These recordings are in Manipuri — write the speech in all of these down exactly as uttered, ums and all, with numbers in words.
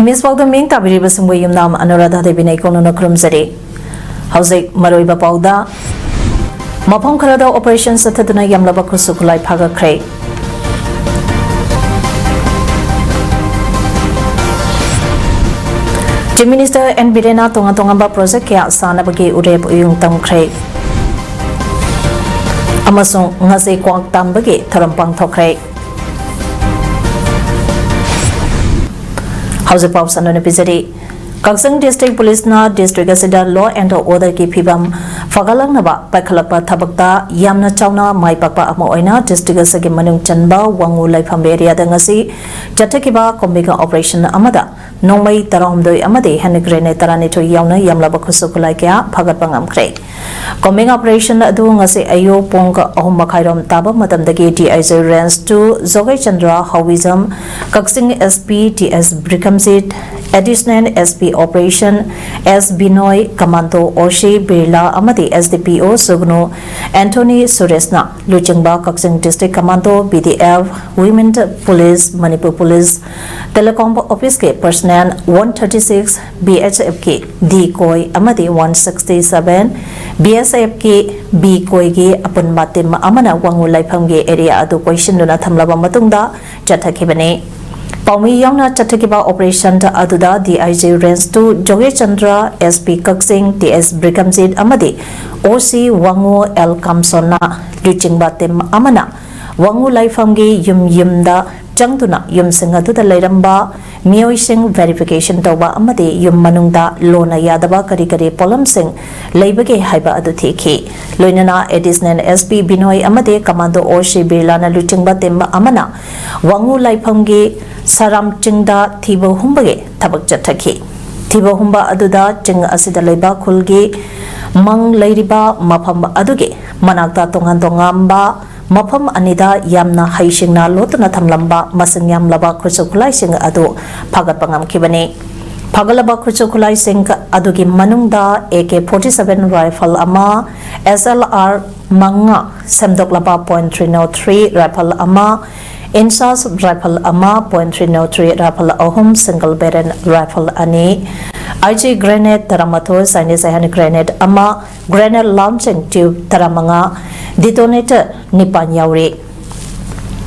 ꯃꯤꯁ ꯄꯥꯎꯗ ꯃꯤꯡ ꯇꯥꯕꯤꯔꯤꯕꯁꯤꯡꯕꯨ ꯌꯨꯝꯅꯥꯝ ꯑꯅꯨꯔꯥꯙꯥ ꯗꯦꯕꯤꯅ ꯏꯀꯣꯛꯅꯅ ꯈꯨꯔꯨꯝꯖꯔꯤ꯫ ꯍꯧꯖꯤꯛ ꯃꯔꯨꯑꯣꯏꯕ ꯄꯥꯎꯗ, ꯃꯐꯝ ꯈꯔꯗ operation ꯆꯠꯊꯗꯨꯅ ꯌꯥꯝꯂꯕ ꯈꯨꯠꯁꯨ ꯈꯨꯠꯂꯥꯏ ꯐꯥꯒꯠꯈ꯭ꯔꯦ꯫ Chief Minister N ꯕꯤꯔꯦꯟꯅ ꯇꯣꯉꯥꯟ ꯇꯣꯉꯥꯟꯕ project ꯀꯌꯥ ꯁꯥꯅꯕꯒꯤ ꯎꯔꯦꯞ ꯎꯌꯨꯡ ꯇꯝꯈ꯭ꯔꯦ꯫ ꯑꯃꯁꯨꯡ ꯉꯁꯤ ꯀ꯭ꯋꯥꯛ ꯇꯥꯟꯕꯒꯤ ꯊꯧꯔꯝ ꯄꯥꯡꯊꯣꯛꯈ꯭ꯔꯦ꯫ ꯍꯧꯖꯤꯛ ꯄꯥꯎ ꯁꯟꯗꯣꯛꯅ ꯄꯤꯖꯔꯤ꯫ ꯀꯛꯆꯤꯡ District Police ꯅ district ꯑꯁꯤꯗ law and order ꯒꯤ ꯐꯤꯕꯝ ꯐꯒꯠꯂꯛꯅꯕ ꯄꯥꯏꯈꯠꯂꯛꯄ ꯊꯕꯛꯇ ꯌꯥꯝꯅ ꯆꯥꯎꯅ ꯃꯥꯏ ꯄꯥꯛꯄ ꯑꯃ ꯑꯣꯏꯅ district ꯑꯁꯤꯒꯤ ꯃꯅꯨꯡ ꯆꯟꯕ ꯋꯥꯉꯨ ꯂꯥꯏꯐꯝ area ꯗ ꯉꯁꯤ ꯆꯠꯊꯈꯤꯕ combing operation ꯑꯃꯗ ꯅꯣꯡꯃꯩ ꯇꯔꯥꯍꯨꯝꯗꯣꯏ ꯑꯃꯗꯤ hand grenade ꯇꯔꯥꯅꯤꯊꯣꯏ ꯌꯥꯎꯅ ꯌꯥꯝꯂꯕ ꯈꯨꯠꯁꯨ ꯈꯨꯠꯂꯥꯏ ꯀꯌꯥ ꯐꯥꯒꯠꯄ ꯉꯝꯈ꯭ꯔꯦ꯫ Combing operation ꯑꯗꯨ ꯉꯁꯤ ꯑꯌꯨꯛ ꯄꯨꯡ ꯑꯍꯨꯝ ꯃꯈꯥꯏꯔꯣꯝ ꯇꯥꯕ ꯃꯇꯝꯗꯒꯤ D I G Range two ꯖꯣꯒꯩꯆꯟꯗ꯭ꯔ ꯍꯧꯕꯤꯖꯝ, Kakching S P T S ꯕ꯭ꯔꯤꯀꯝꯖꯤꯠ, Additional S P Operation S ꯕꯤꯅꯣꯏ, Commando O C Birla ꯑꯃꯗꯤ S D P O Sugnu Anthony ꯁꯨꯔꯦꯁꯅ ꯂꯨꯆꯤꯡꯕ Kakching District Commando, B D F, Women Police, Manipur Police, Telecom Office ꯀꯤ personnel, one thirty six B H F ꯀꯤ decoy ꯑꯃꯗꯤ one sixty seven B S F ꯀꯤ decoy ꯒꯤ ꯑꯄꯨꯟꯕ team ꯑꯃꯅ ꯋꯥꯉꯨ ꯂꯥꯏꯐꯝꯒꯤ area ꯑꯗꯨ ꯀꯣꯏꯁꯤꯟꯗꯨꯅ ꯊꯝꯂꯕ ꯃꯇꯨꯡꯗ ꯆꯠꯊꯈꯤꯕꯅꯤ꯫ ꯄꯥꯎꯃꯤ ꯌꯥꯎꯅ ꯆꯠꯊꯈꯤꯕ operation ꯑꯗꯨꯗ D I G Range two ꯖꯣꯒꯦꯆꯟꯗ꯭ꯔ, S P Kakching T S ꯕ꯭ꯔꯤꯀꯝꯖꯤꯠ ꯑꯃꯗꯤ O C ꯋꯥꯉꯨ L ꯀꯝꯁꯣꯟꯅ ꯂꯨꯆꯤꯡꯕ team ꯑꯃꯅ ꯋꯥꯉꯨ ꯂꯥꯏꯐꯝꯒꯤ ꯌꯨꯝ ꯌꯨꯝꯗ ꯆꯪꯗꯨꯅ ꯌꯨꯝꯁꯤꯡ ꯑꯗꯨꯗ ꯂꯩꯔꯝꯕ ꯃꯤꯑꯣꯏꯁꯤꯡ verification ꯇꯧꯕ ꯑꯃꯗꯤ ꯌꯨꯝ ꯃꯅꯨꯡꯗ ꯂꯣꯟꯅ ꯌꯥꯗꯕ ꯀꯔꯤ ꯀꯔꯤ ꯄꯣꯠꯂꯝꯁꯤꯡ ꯂꯩꯕꯒꯦ ꯍꯥꯏꯕ ꯑꯗꯨ ꯊꯤꯈꯤ꯫ ꯂꯣꯏꯅꯅ Additional S P ꯕꯤꯅꯣꯏ ꯑꯃꯗꯤ Commando O C ꯕꯤꯔꯂꯥꯅ ꯂꯨꯆꯤꯡꯕ team ꯑꯃꯅ ꯋꯥꯉꯨ ꯂꯥꯏꯐꯝꯒꯤ ꯁꯔꯥꯝ ꯆꯤꯡꯗ ꯊꯤꯕ ꯍꯨꯝꯕꯒꯤ ꯊꯕꯛ ꯆꯠꯊꯈꯤ꯫ ꯊꯤꯕ ꯍꯨꯝꯕ ꯑꯗꯨꯗ ꯆꯤꯡ ꯑꯁꯤꯗ ꯂꯩꯕ ꯈꯨꯜꯒꯤ ꯃꯪ ꯂꯩꯔꯤꯕ ꯃꯐꯝ ꯑꯗꯨꯒꯤ ꯃꯅꯥꯛꯇ ꯇꯣꯉꯥꯟ ꯇꯣꯉꯥꯟꯕ ꯃꯐꯝ ꯑꯅꯤꯗ ꯌꯥꯝꯅ ꯍꯩꯁꯤꯡꯅ ꯂꯣꯠꯇꯨꯅ ꯊꯝꯂꯝꯕ ꯃꯁꯤꯡ ꯌꯥꯝꯂꯕ ꯈꯨꯠꯁꯨ ꯈꯨꯠꯂꯥꯏꯁꯤꯡ ꯑꯗꯨ ꯐꯥꯒꯠꯄ ꯉꯝꯈꯤꯕꯅꯤ꯫ ꯐꯥꯒꯠꯂꯕ ꯈꯨꯠꯁꯨ ꯈꯨꯠꯂꯥꯏꯁꯤꯡ ꯑꯗꯨꯒꯤ ꯃꯅꯨꯡꯗ A K forty seven rifle ꯑꯃ, S L R ꯃꯉꯥ, ꯁꯦꯝꯗꯣꯛꯂꯕ point three zero three rifle ꯑꯃ, INSAS rifle ꯑꯃ, point three zero three rifle ꯑꯍꯨꯝ, single barrel rifle ꯑꯅꯤ, IG grenade ꯇꯔꯥꯃꯥꯊꯣꯏ, Chinese hand grenade ꯑꯃ, grenade launching tube ꯇꯔꯥꯃꯉꯥ, detonator ꯅꯤꯄꯥꯟ ꯌꯥꯎꯔꯤ꯫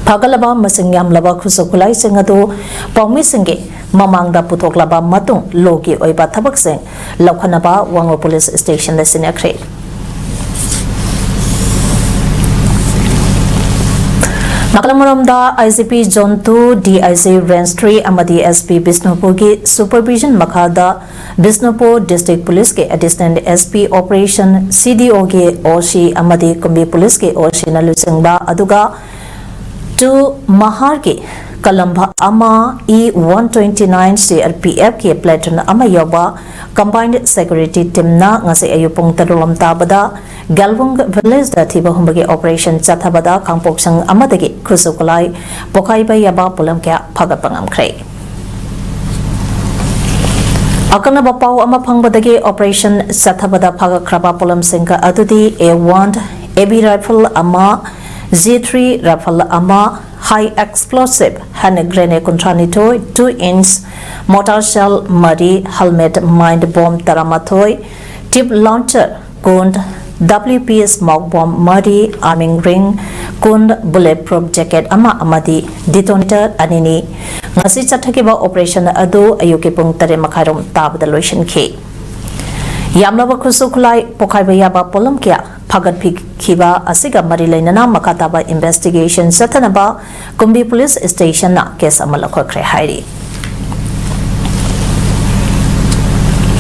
ꯐꯥꯒꯠꯂꯕ ꯃꯁꯤꯡ ꯌꯥꯝꯂꯕ ꯈꯨꯠꯁꯨ ꯈꯨꯠꯂꯥꯏꯁꯤꯡ ꯑꯗꯨ ꯄꯥꯎꯃꯤꯁꯤꯡꯒꯤ ꯃꯃꯥꯡꯗ ꯄꯨꯊꯣꯛꯂꯕ ꯃꯇꯨꯡ ꯂꯣꯒꯤ ꯑꯣꯏꯕ ꯊꯕꯛꯁꯤꯡ ꯂꯧꯈꯠꯅꯕ ꯋꯥꯉꯨ ꯄꯨꯂꯤꯁ ꯁ꯭ꯇꯦꯁꯟꯗ ꯁꯤꯟꯅꯈ꯭ꯔꯦ꯫ ꯅꯥꯀꯜ ꯑꯃꯔꯣꯝꯗ, IGP Zone two, DIG Range three ꯑꯃꯗꯤ SP ꯕꯤꯁꯅꯨꯄꯨꯔꯒꯤ supervision ꯃꯈꯥꯗ Bishnupur District Policeꯀꯤ Additional SP Operation, CDOꯒꯤ OC ꯑꯃꯗꯤ ꯀꯨꯝꯕꯤ ꯄꯨꯂꯤꯁꯀꯤ OCꯅ ꯂꯨꯆꯤꯡꯕ, ꯑꯗꯨꯒ two ꯃꯍꯥꯔꯒꯤ ꯀꯂꯝꯕ ꯑꯃ, E one twenty nine CRPFꯀꯤ platoon ꯑꯃ ꯌꯥꯎꯕ combined security teamꯅ ꯉꯁꯤ ꯑꯌꯨꯛ ꯄꯨꯡ ꯇꯔꯨꯛ ꯂꯣꯝ ꯇꯥꯕꯗ ꯒꯦꯜꯋꯨꯡ villageꯗ ꯊꯤꯕ ꯍꯨꯝꯕꯒꯤ operation ꯆꯠꯊꯕꯗ ꯈꯥꯡꯄꯣꯛꯁꯪ ꯑꯃꯗꯒꯤ ꯈꯨꯠꯁꯨ ꯈꯨꯠꯂꯥꯏ ꯄꯣꯈꯥꯏꯕ ꯌꯥꯕ ꯄꯣꯠꯂꯝ ꯀꯌꯥ ꯐꯥꯒꯠꯄ ꯉꯝꯈ꯭ꯔꯦ꯫ ꯑꯀꯛꯅꯕ ꯄꯥꯎ ꯑꯃ ꯐꯪꯕꯗꯒꯤ operation ꯆꯠꯊꯕꯗ ꯐꯥꯒꯠꯈ꯭ꯔꯕ ꯄꯣꯠꯂꯝꯁꯤꯡ ꯑꯗꯨꯗꯤ A one AB rifle ꯑꯃ, G three rifle ꯑꯃ, high explosive hand grenade ꯀꯨꯟꯊ꯭ꯔꯥꯅꯤꯊꯣꯏ, two inch mortar shell ꯃꯔꯤ, helmet mine bomb ꯇꯔꯥꯃꯥꯊꯣꯏ, tube launcher ꯀꯨꯟ, WP smoke bomb ꯃꯔꯤ, arming ring ꯀꯨꯟ, bullet proof jacket ꯑꯃ ꯑꯃꯗꯤ detonator ꯑꯅꯤꯅꯤ꯫ ꯉꯁꯤ ꯆꯠꯊꯈꯤꯕ operation ꯑꯗꯨ ꯑꯌꯨꯛꯀꯤ ꯄꯨꯡ ꯇꯔꯦꯠ ꯃꯈꯥꯏꯔꯣꯝ ꯇꯥꯕꯗ ꯂꯣꯏꯁꯤꯟꯈꯤ꯫ ꯌꯥꯝꯂꯕ ꯈꯨꯠꯁꯨ ꯈꯨꯠꯂꯥꯏ ꯄꯣꯈꯥꯏꯕ ꯌꯥꯕ ꯄꯣꯠꯂꯝ ꯀꯌꯥ ꯐꯥꯒꯠꯄꯤꯈꯤꯕ ꯑꯁꯤꯒ ꯃꯔꯤ ꯂꯩꯅꯅ ꯃꯈꯥ ꯇꯥꯕ investigation ꯆꯠꯊꯅꯕ ꯀꯨꯝꯕꯤ ꯄꯨꯂꯤꯁ ꯁ꯭ꯇꯦꯁꯟꯅ case ꯑꯃ ꯂꯧꯈꯠꯈ꯭ꯔꯦ ꯍꯥꯏꯔꯤ꯫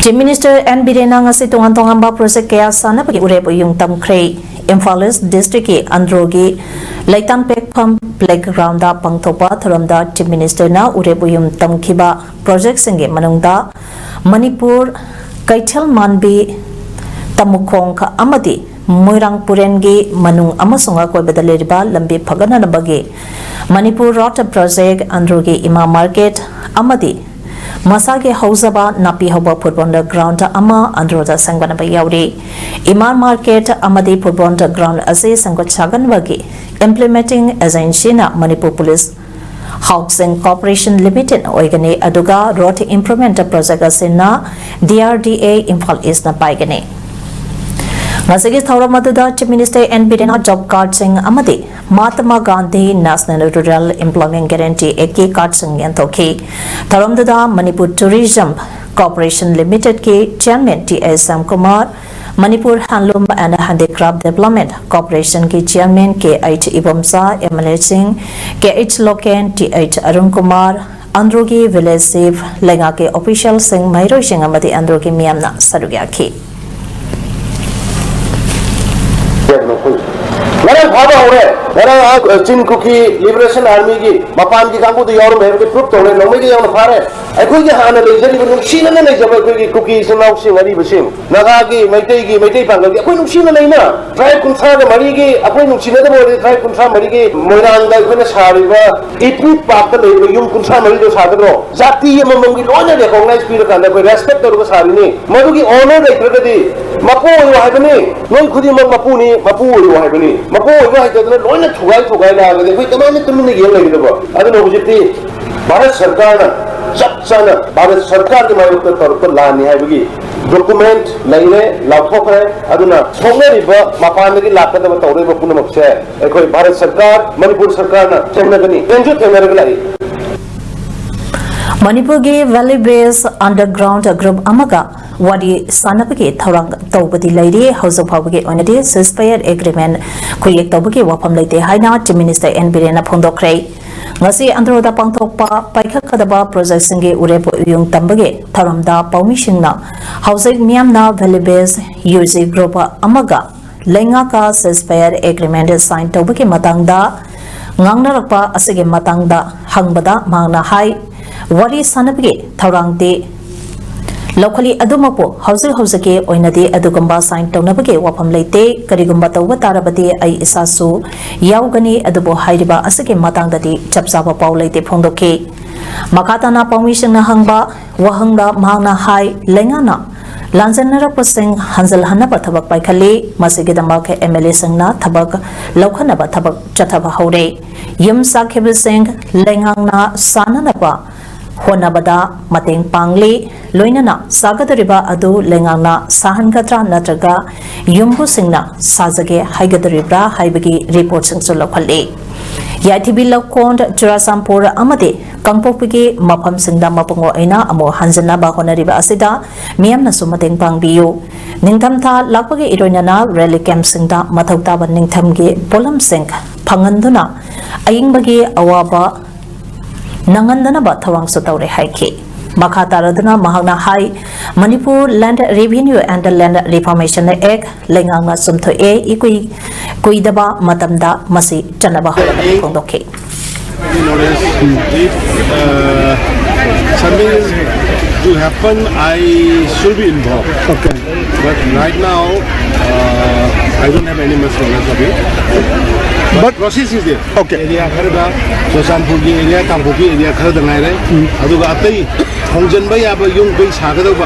Chief Minister N ꯕꯤꯔꯦꯟꯅ ꯉꯁꯤ ꯇꯣꯉꯥꯟ ꯇꯣꯉꯥꯟꯕ project ꯀꯌꯥ ꯁꯥꯟꯅꯕꯒꯤ ꯎꯔꯦꯞ ꯎꯌꯨꯡ ꯇꯝꯈ꯭ꯔꯦ꯫ ꯏꯝꯐꯥꯜ East Districtꯀꯤ ꯑꯟꯗ꯭ꯔꯣꯒꯤ ꯂꯩꯇꯥꯟ ꯄꯦꯛꯐꯝ playgroundꯗ ꯄꯥꯡꯊꯣꯛꯄ ꯊꯧꯔꯝꯗ Chief Ministerꯅ ꯎꯔꯦꯞ ꯎꯌꯨꯡ ꯇꯝꯈꯤꯕ projectꯁꯤꯡꯒꯤ ꯃꯅꯨꯡꯗ ꯃꯅꯤꯄꯨꯔ ꯀꯩꯊꯦꯜ ꯃꯥꯟꯕꯤ ꯇꯃꯨꯈꯣꯡ ꯑꯃꯗꯤ ꯃꯣꯏꯔꯥꯡ ꯄꯨꯔꯦꯟꯒꯤ ꯃꯅꯨꯡ ꯑꯃꯁꯨꯡ ꯑꯀꯣꯏꯕꯗ ꯂꯩꯔꯤꯕ ꯂꯝꯕꯤ ꯐꯒꯠꯅꯅꯕꯒꯤ ꯃꯅꯤꯄꯨꯔ road project, ꯑꯟꯗ꯭ꯔꯣꯒꯤ ꯏꯃꯥ market ꯑꯃꯗꯤ ꯃꯁꯥꯒꯤ ꯍꯧꯖꯕ ꯅꯥꯄꯤ ꯍꯧꯕ ꯐꯨꯠꯕꯣꯜ ꯒ꯭ꯔꯥꯎꯟꯗ ꯑꯃ ꯑꯟꯗ꯭ꯔꯣꯗ ꯁꯦꯝꯒꯠꯅꯕ ꯌꯥꯎꯔꯤ꯫ ꯏꯃꯥ ꯃꯥꯔꯀꯦꯠ ꯑꯃꯗꯤ ꯐꯨꯠꯕꯣꯜ ꯒ꯭ꯔꯥꯎꯟ ꯑꯁꯤ ꯁꯦꯝꯒꯠ ꯁꯥꯒꯠꯅꯕꯒꯤ ꯏꯝꯄ꯭ꯂꯤꯃꯦꯟꯇꯤꯡ ꯑꯦꯖꯦꯟꯁꯤꯅ Manipur police housing corporation limited ꯑꯣꯏꯒꯅꯤ, ꯑꯗꯨꯒ ꯔꯣꯗ ꯏꯝꯄ꯭ꯔꯨꯚꯃꯦꯟꯠ ꯄ꯭ꯔꯣꯖꯦꯛ ꯑꯁꯤꯅ ꯗꯤ ꯑꯥꯔ ꯗꯤ ꯑꯦ ꯏꯝꯐꯥꯜ ꯏꯁꯅ ꯄꯥꯏꯒꯅꯤ꯫ ꯉꯁꯤꯒꯤ ꯊꯧꯔꯝ ꯑꯗꯨꯗ ꯆꯤꯐ ꯃꯤꯅꯤꯁꯇꯔ ꯑꯦꯟ ꯕꯤꯔꯦꯟꯅ ꯖꯣꯕ ꯀꯥꯔꯗꯁꯤꯡ ꯑꯃꯗꯤ Mahatma Gandhi national rural employment guarantee ꯑꯦꯛꯀꯤ ꯀꯥꯔꯗꯁꯤꯡ ꯌꯦꯟꯊꯣꯛꯈꯤ꯫ ꯊꯧꯔꯝꯗꯨꯗ ꯃꯅꯤꯄꯨꯔ ꯇꯨꯔꯤꯖꯝ ꯀꯣꯔꯄꯣꯔꯦꯁꯟ ꯂꯤꯃꯤꯇꯦꯗꯀꯤ chairman T H Shyamkumar, Manipur handloom and handicraft development ꯀꯣꯔꯄꯣꯔꯦꯁꯟꯒꯤ chairman K H Ibomcha, M L ꯑꯦꯁꯤꯡ K H Loken, T H Arun Kumar, ꯑꯟꯗ꯭ꯔꯣꯒꯤ ꯚꯤꯂꯦꯖ ꯆꯤꯐ, ꯂꯩꯉꯥꯛꯀꯤ ꯑꯣꯐꯤꯁꯤꯌꯦꯜꯁꯤꯡ, ꯃꯍꯩꯔꯣꯏꯁꯤꯡ ꯑꯃꯗꯤ ꯑꯟꯗ꯭ꯔꯣꯒꯤ ꯃꯤꯌꯥꯝꯅ ꯁꯔꯨꯛ ꯌꯥꯈꯤ꯫ ꯉꯔꯥꯡ ꯐꯥꯕ ꯍꯧꯔꯦ꯫ ꯉꯔꯥꯡ ꯑꯥ, ꯆꯤꯟ ꯀꯨꯀꯤ ꯂꯤꯕꯔꯦꯁꯟ ꯑꯥꯔꯃꯤꯒꯤ ꯃꯄꯥꯟꯒꯤ ꯀꯥꯡꯕꯨꯗꯨ ꯌꯥꯎꯔꯝꯃꯦ ꯍꯥꯏꯕꯗꯤ ꯄ꯭ꯔꯨꯐ ꯇꯧꯔꯦ꯫ ꯅꯣꯡꯃꯩꯒ ꯌꯥꯎꯅ ꯐꯥꯔꯦ꯫ ꯑꯩꯈꯣꯏꯒꯤ ꯍꯥꯟꯅ ꯂꯩꯖꯔꯤꯕ, ꯅꯨꯡꯁꯤꯅꯅ ꯂꯩꯖꯕ ꯑꯩꯈꯣꯏꯒꯤ ꯀꯨꯀꯤ ꯏꯆꯤꯟ ꯏꯅꯥꯎꯁꯤꯡ ꯑꯔꯤꯕꯁꯤꯡ, ꯅꯥꯒꯥꯒꯤ, ꯃꯩꯇꯩꯒꯤ, ꯃꯩꯇꯩ ꯄꯥꯡꯒꯜꯒꯤ, ꯑꯩꯈꯣꯏ ꯅꯨꯡꯁꯤꯅ ꯂꯩꯅ ꯇ꯭ꯔꯥꯏꯕ ꯀꯨꯟꯊ꯭ꯔꯥꯒ ꯃꯔꯤꯒꯤ, ꯑꯩꯈꯣꯏ ꯅꯨꯡꯁꯤꯅꯗꯕ ꯑꯣꯏꯔꯗꯤ ꯇ꯭ꯔꯥꯏꯕ ꯀꯨꯟꯊ꯭ꯔꯥ ꯃꯔꯤꯒꯤ ꯃꯣꯏꯔꯥꯡꯗ ꯑꯩꯈꯣꯏꯅ ꯁꯥꯔꯤꯕ ꯏꯠꯅꯤꯛ ꯄꯥꯔꯛꯇ ꯂꯩꯔꯤꯕ ꯌꯨꯝ ꯀꯨꯟꯊ꯭ꯔꯥ ꯃꯔꯤꯗꯣ ꯁꯥꯒꯗ꯭ꯔꯣ? ꯖꯥꯇꯤ ꯑꯃꯃꯝꯒꯤ ꯂꯣꯏꯅ ꯔꯦꯀꯣꯒꯅꯥꯏꯖ ꯄꯤꯔꯀꯥꯟꯗ ꯑꯩꯈꯣꯏ ꯔꯦꯁꯄꯦꯛ ꯇꯧꯔꯒ ꯁꯥꯔꯤꯅꯤ꯫ ꯃꯗꯨꯒꯤ ꯑꯣꯅꯔ ꯂꯩꯇ꯭ꯔꯒꯗꯤ ꯃꯄꯨ ꯑꯣꯏꯌꯨ ꯍꯥꯏꯕꯅꯤ꯫ ꯅꯣꯏ ꯈꯨꯗꯤꯡꯃꯛ ꯃꯄꯨꯅꯤ, ꯃꯄꯨ ꯑꯣꯏꯌꯨ ꯍꯥꯏꯕꯅꯤ꯫ ꯃꯄꯨ ꯑꯣꯏꯕ ꯍꯩꯇꯗꯅ ꯂꯣꯏꯅ ꯊꯨꯒꯥꯏ ꯊꯨꯒꯥꯏ ꯂꯥꯛꯑꯒꯗꯤ ꯑꯩꯈꯣꯏ ꯀꯃꯥꯏꯅ ꯇꯨꯃꯤꯟꯅ ꯌꯦꯡ ꯂꯩꯒꯗꯕ? ꯑꯗꯨꯅ ꯍꯧꯖꯤꯛꯇꯤ ꯚꯥꯔꯠ ꯁꯔꯀꯥꯔꯅ ꯆꯞ ꯆꯥꯅ ꯚꯥꯔꯠ ꯁꯔꯀꯥꯔꯒꯤ ꯃꯥꯌꯣꯛꯇ ꯇꯧꯔꯛꯄ ꯂꯥꯟꯅꯤ ꯍꯥꯏꯕꯒꯤ ꯗꯣꯀꯨꯃꯦꯟꯠ ꯂꯩꯔꯦ, ꯂꯥꯎꯊꯣꯛꯈ꯭ꯔꯦ꯫ ꯑꯗꯨꯅ ꯁꯣꯛꯅꯔꯤꯕ ꯃꯄꯥꯟꯗꯒꯤ ꯂꯥꯛꯀꯗꯕ ꯇꯧꯔꯛꯏꯕ ꯄꯨꯝꯅꯃꯛꯁꯦ ꯑꯩꯈꯣꯏ ꯚꯥꯔꯠ ꯁꯔꯀꯥꯔ, ꯃꯅꯤꯄꯨꯔ ꯁꯔꯀꯥꯔꯅ ꯊꯦꯡꯅꯒꯅꯤ, ꯊꯦꯡꯁꯨ ꯊꯦꯡꯅꯔꯒ ꯂꯥꯛꯏ꯫ ꯃꯅꯤꯄꯨꯔꯒꯤ ꯚꯦꯂꯤ ꯕꯦꯁ ꯑꯟꯗꯔꯒ꯭ꯔꯥꯎꯟꯗ ꯒ꯭ꯔꯨꯞ ꯑꯃꯒ ꯋꯥꯔꯤ ꯁꯥꯟꯅꯕꯒꯤ ꯊꯧꯔꯥꯡ ꯇꯧꯕꯗꯤ ꯂꯩꯔꯤ꯫ ꯍꯧꯖꯤꯛ ꯐꯥꯎꯕꯒꯤ ꯑꯣꯏꯅꯗꯤ ꯁꯤꯁꯐꯥꯌꯔ ꯑꯦꯒ꯭ꯔꯤꯃꯦꯟꯠ ꯈꯨꯌꯦꯛ ꯇꯧꯕꯒꯤ ꯋꯥꯐꯝ ꯂꯩꯇꯦ ꯍꯥꯏꯅ ꯆꯤꯐ ꯃꯤꯅꯤꯁꯇꯔ ꯑꯦꯟ ꯕꯤꯔꯦꯟꯅ ꯐꯣꯡꯗꯣꯛꯈ꯭ꯔꯦ꯫ ꯉꯁꯤ ꯑꯟꯗ꯭ꯔꯣꯗ ꯄꯥꯡꯊꯣꯛꯄ ꯄꯥꯏꯈꯠꯀꯗꯕ ꯄ꯭ꯔꯣꯖꯦꯛꯁꯤꯡꯒꯤ ꯎꯔꯦꯞ ꯎꯌꯨꯡ ꯇꯝꯕꯒꯤ ꯊꯧꯔꯝꯗ ꯄꯥꯎꯃꯤꯁꯤꯡꯅ ꯍꯧꯖꯤꯛ ꯃꯤꯌꯥꯝꯅ ꯚꯦꯂꯤ ꯕꯦꯁ ꯌꯨ ꯖꯤ ꯒ꯭ꯔꯨꯞ ꯑꯃꯒ ꯂꯩꯉꯥꯛꯀ ꯁꯤꯁꯐꯥꯌꯔ ꯑꯦꯒ꯭ꯔꯤꯃꯦꯟꯠ ꯁꯥꯏꯟ ꯇꯧꯕꯒꯤ ꯃꯇꯥꯡꯗ ꯉꯥꯡꯅꯔꯛꯄ ꯑꯁꯤꯒꯤ ꯃꯇꯥꯡꯗ ꯍꯪꯕꯗ ꯃꯍꯥꯛꯅ ꯍꯥꯏ, ꯋꯥꯔꯤ ꯁꯥꯟꯅꯕꯒꯤ ꯊꯧꯔꯥꯡꯗꯤ ꯂꯧꯈꯠꯂꯤ, ꯑꯗꯨꯃꯛꯄꯨ ꯍꯧꯖꯤꯛ ꯍꯧꯖꯤꯛꯀꯤ ꯑꯣꯏꯅꯗꯤ ꯑꯗꯨꯒꯨꯝꯕ ꯁꯥꯏꯟ ꯇꯧꯅꯕꯒꯤ ꯋꯥꯐꯝ ꯂꯩꯇꯦ꯫ ꯀꯔꯤꯒꯨꯝꯕ ꯇꯧꯕ ꯇꯥꯔꯕꯗꯤ ꯑꯩ ꯏꯁꯥꯁꯨ ꯌꯥꯎꯒꯅꯤ, ꯑꯗꯨꯕꯨ ꯍꯥꯏꯔꯤꯕ ꯑꯁꯤꯒꯤ ꯃꯇꯥꯡꯗꯗꯤ ꯆꯞ ꯆꯥꯕ ꯄꯥꯎ ꯂꯩꯇꯦ ꯐꯣꯡꯗꯣꯛꯈꯤ꯫ ꯃꯈꯥ ꯇꯥꯅ ꯄꯥꯎꯃꯤꯁꯤꯡꯅ ꯍꯪꯕ ꯋꯥꯍꯪꯗ ꯃꯍꯥꯛꯅ ꯍꯥꯏ, ꯂꯩꯉꯥꯛꯅ ꯂꯥꯟꯖꯦꯟꯅꯔꯛꯄꯁꯤꯡ ꯍꯟꯖꯤꯜꯍꯟꯅꯕ ꯊꯕꯛ ꯄꯥꯏꯈꯠꯂꯤ꯫ ꯃꯁꯤꯒꯤꯗꯃꯛ ꯑꯦꯝ ꯑꯦꯜ ꯑꯦꯁꯤꯡꯅ ꯊꯕꯛ ꯂꯧꯈꯠꯅꯕ ꯊꯕꯛ ꯆꯠꯊꯕ ꯍꯧꯔꯦ꯫ ꯌꯨꯝ ꯁꯥꯈꯤꯕꯁꯤꯡ ꯂꯩꯉꯥꯛꯅ ꯁꯥꯅꯅꯕ ꯍꯣꯠꯅꯕꯗ ꯃꯇꯦꯡ ꯄꯥꯡꯂꯤ꯫ ꯂꯣꯏꯅꯅ ꯁꯥꯒꯗꯧꯔꯤꯕ ꯑꯗꯨ ꯂꯩꯉꯥꯛꯅ ꯁꯥꯍꯟꯒꯗ꯭ꯔꯥ ꯅꯠꯇ꯭ꯔꯒ ꯌꯨꯝꯕꯨꯁꯤꯡꯅ ꯁꯥꯖꯒꯦ ꯍꯥꯏꯒꯗꯧꯔꯤꯕ꯭ꯔꯥ ꯍꯥꯏꯕꯒꯤ ꯔꯤꯄꯣꯔꯠꯁꯤꯡꯁꯨ ꯂꯧꯈꯠꯂꯤ꯫ ꯌꯥꯏꯊꯤꯕꯤ ꯂꯧꯀꯣꯟ, ꯆꯨꯔꯥꯆꯥꯟꯄꯨꯔ ꯑꯃꯗꯤ ꯀꯥꯡꯄꯣꯛꯄꯤꯒꯤ ꯃꯐꯝꯁꯤꯡꯗ ꯃꯄꯨꯡ ꯑꯣꯏꯅ ꯑꯃꯨꯛ ꯍꯟꯖꯤꯟꯅꯕ ꯍꯣꯠꯅꯔꯤꯕ ꯑꯁꯤꯗ ꯃꯤꯌꯥꯝꯅꯁꯨ ꯃꯇꯦꯡ ꯄꯥꯡꯕꯤꯌꯨ꯫ ꯅꯤꯡꯊꯝꯊꯥ ꯂꯥꯛꯄꯒꯤ ꯏꯔꯣꯏꯅꯅ ꯔꯦꯂꯤ ꯀꯦꯝꯞꯁꯤꯡꯗ ꯃꯊꯧ ꯇꯥꯕ ꯅꯤꯡꯊꯝꯒꯤ ꯄꯣꯠꯂꯝꯁꯤꯡ ꯐꯪꯍꯟꯗꯨꯅ ꯑꯏꯪꯕꯒꯤ ꯑꯋꯥꯕ ꯅꯪꯍꯟꯗꯅꯕ ꯊꯧꯔꯥꯡꯁꯨ ꯇꯧꯔꯦ ꯍꯥꯏꯈꯤ꯫ ꯃꯈꯥ ꯇꯥꯔꯗꯨꯅ ꯃꯍꯥꯛꯅ ꯍꯥꯏ, Manipur Land Revenue and Land Reformation Act ꯂꯩꯉꯥꯛꯅ ꯆꯨꯝꯊꯣꯛꯑꯦ, ꯏꯀꯨꯏ ꯀꯨꯏꯗꯕ ꯃꯇꯝꯗ ꯃꯁꯤ ꯆꯠꯅꯕ ꯍꯧꯔꯒꯅꯤ ꯐꯣꯡꯗꯣꯛꯈꯤ꯫ If, uh, something is to happen, I should be involved. Okay. But right now, uh, I don't have any much knowledge of it. But process is there. Okay. Area ꯈꯔꯗ, ꯆꯨꯔꯆꯥꯟꯄꯨꯔꯒꯤ area, ꯀꯥꯡꯄꯣꯛꯄꯤ area ꯈꯔꯗ ꯉꯥꯏꯔꯦ꯫ ꯑꯗꯨꯒ ꯑꯇꯩ ꯍꯣꯡꯖꯤꯟꯕ ꯌꯥꯕ ꯌꯨꯝ ꯀꯩ ꯁꯥꯒꯗꯧꯕ,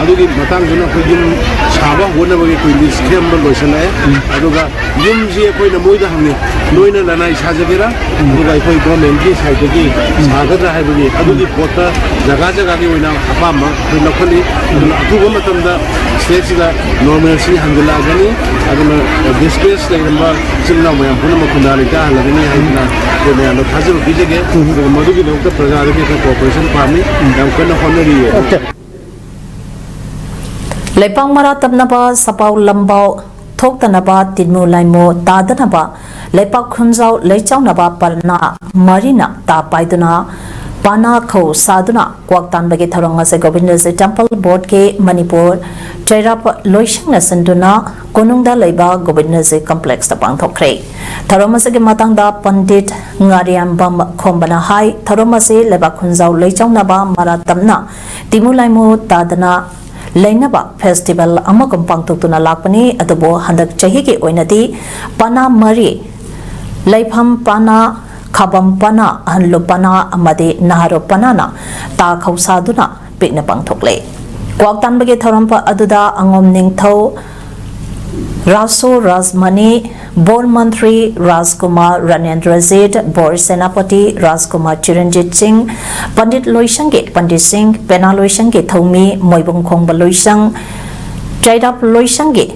ꯑꯗꯨꯒꯤ ꯃꯇꯥꯡꯗꯨꯅ ꯑꯩꯈꯣꯏ ꯌꯨꯝ ꯁꯥꯕ ꯍꯧꯒꯠꯅꯕꯒꯤ ꯑꯩꯈꯣꯏ list ꯁꯦꯝꯕ ꯂꯣꯏꯁꯤꯜꯂꯛꯑꯦ꯫ ꯑꯗꯨꯒ ꯌꯨꯝꯁꯤ ꯑꯩꯈꯣꯏꯅ ꯃꯣꯏꯗ ꯍꯪꯉꯤ, ꯅꯣꯏꯅ ꯂꯅꯥꯏ ꯁꯥꯖꯒꯦꯔꯥ, ꯑꯗꯨꯒ ꯑꯩꯈꯣꯏ government ꯀꯤ side ꯇꯒꯤ ꯁꯥꯒꯗ꯭ꯔꯥ ꯍꯥꯏꯕꯒꯤ, ꯑꯗꯨꯒꯤ ꯄꯣꯠꯇ ꯖꯒꯥ ꯖꯒꯥꯒꯤ ꯑꯣꯏꯅ ꯑꯄꯥꯝꯕ ꯑꯩꯈꯣꯏ ꯂꯧꯈꯠꯂꯤ꯫ ꯑꯗꯨꯅ ꯑꯊꯨꯕ ꯃꯇꯝꯗ state ꯁꯤꯗ normalcy ꯍꯟꯖꯤꯜꯂꯛꯑꯒꯅꯤ꯫ ꯑꯗꯨꯅ displaced ꯂꯩꯔꯝꯕ ꯏꯆꯤꯜ ꯏꯅꯥꯎ ꯃꯌꯥꯝ ꯄꯨꯝꯅꯃꯛ ꯈꯨꯟꯗꯥ ꯂꯩꯇꯥꯍꯜꯂꯒꯅꯤ ꯍꯥꯏꯗꯅ ꯑꯩꯈꯣꯏ ꯃꯌꯥꯝꯗ ꯊꯥꯖꯕ ꯄꯤꯖꯒꯦ꯫ ꯑꯗꯨꯒ ꯃꯗꯨꯒꯤꯗꯃꯛꯇ ꯄ꯭ꯔꯖꯥꯗꯒꯤ ꯑꯩꯈꯣꯏ cooperation ꯄꯥꯝꯃꯤ꯫ ꯌꯥꯝ ꯀꯟꯅ ꯍꯣꯠꯅꯔꯤꯌꯦ꯫ Okay. ꯂꯩꯄꯥꯛ ꯃꯔꯥ ꯇꯞꯅꯕ ꯁꯄꯥꯎ ꯂꯝꯕꯥꯎ ꯊꯣꯛꯇꯅꯕ, ꯇꯤꯟꯃꯨ ꯂꯥꯏꯃꯨ ꯇꯥꯗꯅꯕ, ꯂꯩꯄꯥꯛ ꯈꯨꯟꯖꯥꯎ ꯂꯩꯆꯥꯎꯅꯕ ꯄꯥꯅꯥ ꯃꯔꯤꯅ ꯇꯥ ꯄꯥꯏꯗꯨꯅ ꯄꯥꯅꯥ ꯈꯧ ꯁꯥꯗꯨꯅ ꯀ꯭ꯋꯥꯛ ꯇꯥꯟꯕꯒꯤ ꯊꯧꯔꯝ ꯑꯁꯤ ꯒꯣꯕꯤꯟꯗꯖꯤ Temple Board ꯀꯤ ꯃꯅꯤꯄꯨꯔ ꯆꯩꯔꯥꯛ ꯂꯣꯏꯁꯪꯅ ꯁꯤꯟꯗꯨꯅ ꯀꯣꯅꯨꯡꯗ ꯂꯩꯕ ꯒꯣꯕꯤꯟꯗꯖꯤ complex ꯇ ꯄꯥꯡꯊꯣꯛꯈ꯭ꯔꯦ꯫ ꯊꯧꯔꯝ ꯑꯁꯤꯒꯤ ꯃꯇꯥꯡꯗ ꯄꯟꯗꯤꯠ ꯉꯥꯔꯤꯌꯥꯝꯕꯝ ꯈꯣꯝꯕꯅ ꯍꯥꯏ, ꯊꯧꯔꯝ ꯑꯁꯤ ꯂꯩꯕꯥꯛ ꯈꯨꯟꯖꯥꯎ ꯂꯩꯆꯥꯎꯅꯕ ꯃꯔꯥ ꯇꯞꯅ ꯇꯤꯃꯨ ꯂꯥꯏꯃꯨ ꯇꯥꯗꯅ ꯂꯩꯅꯕ festival ꯑꯃꯒꯨꯝ ꯄꯥꯡꯊꯣꯛꯇꯨꯅ ꯂꯥꯛꯄꯅꯤ꯫ ꯑꯗꯨꯕꯨ ꯍꯟꯗꯛ ꯆꯍꯤꯒꯤ ꯑꯣꯏꯅꯗꯤ ꯄꯥꯅꯥ ꯃꯔꯤ, ꯂꯩꯐꯝ ꯄꯥꯅꯥ ꯈꯥꯕꯝ ꯄꯅꯥ, ꯑꯍꯟꯂꯨ ꯄꯅꯥ ꯑꯃꯗꯤ ꯅꯍꯥꯔꯣ ꯄꯅꯥꯅ ꯇꯥ ꯈꯧꯁꯥꯗꯨꯅ ꯄꯤꯛꯅ ꯄꯥꯡꯊꯣꯛꯂꯦ꯫ ꯀ꯭ꯋꯥꯛ ꯇꯥꯟꯕꯒꯤ ꯊꯧꯔꯝ ꯑꯗꯨꯗ ꯑꯉꯣꯝ ꯅꯤꯡꯊꯧ, ꯔꯥꯁꯣ ꯔꯥꯖꯃꯅꯤ, ꯕꯣꯔ ꯃꯟꯇ꯭ꯔꯤ ꯔꯥꯖꯀꯨꯃꯥꯔ ꯔꯥꯅꯦꯟꯗ꯭ꯔꯖꯤꯠ, ꯕꯣꯔ ꯁꯦꯅꯥꯄꯇꯤ ꯔꯥꯖꯀꯨꯃꯥꯔ ꯆꯤꯔꯟꯖꯤꯠ ꯁꯤꯡ, ꯄꯟꯗꯤꯠ ꯂꯣꯏꯁꯪꯒꯤ ꯄꯟꯗꯤꯠ ꯁꯤꯡ, ꯄꯦꯅꯥ ꯂꯣꯏꯁꯪꯒꯤ ꯊꯧꯃꯤ ꯃꯣꯏꯕꯨꯡ ꯈꯣꯡꯕ ꯂꯣꯏꯁꯪ, ꯆꯩꯔꯥꯞ ꯂꯣꯏꯁꯪꯒꯤ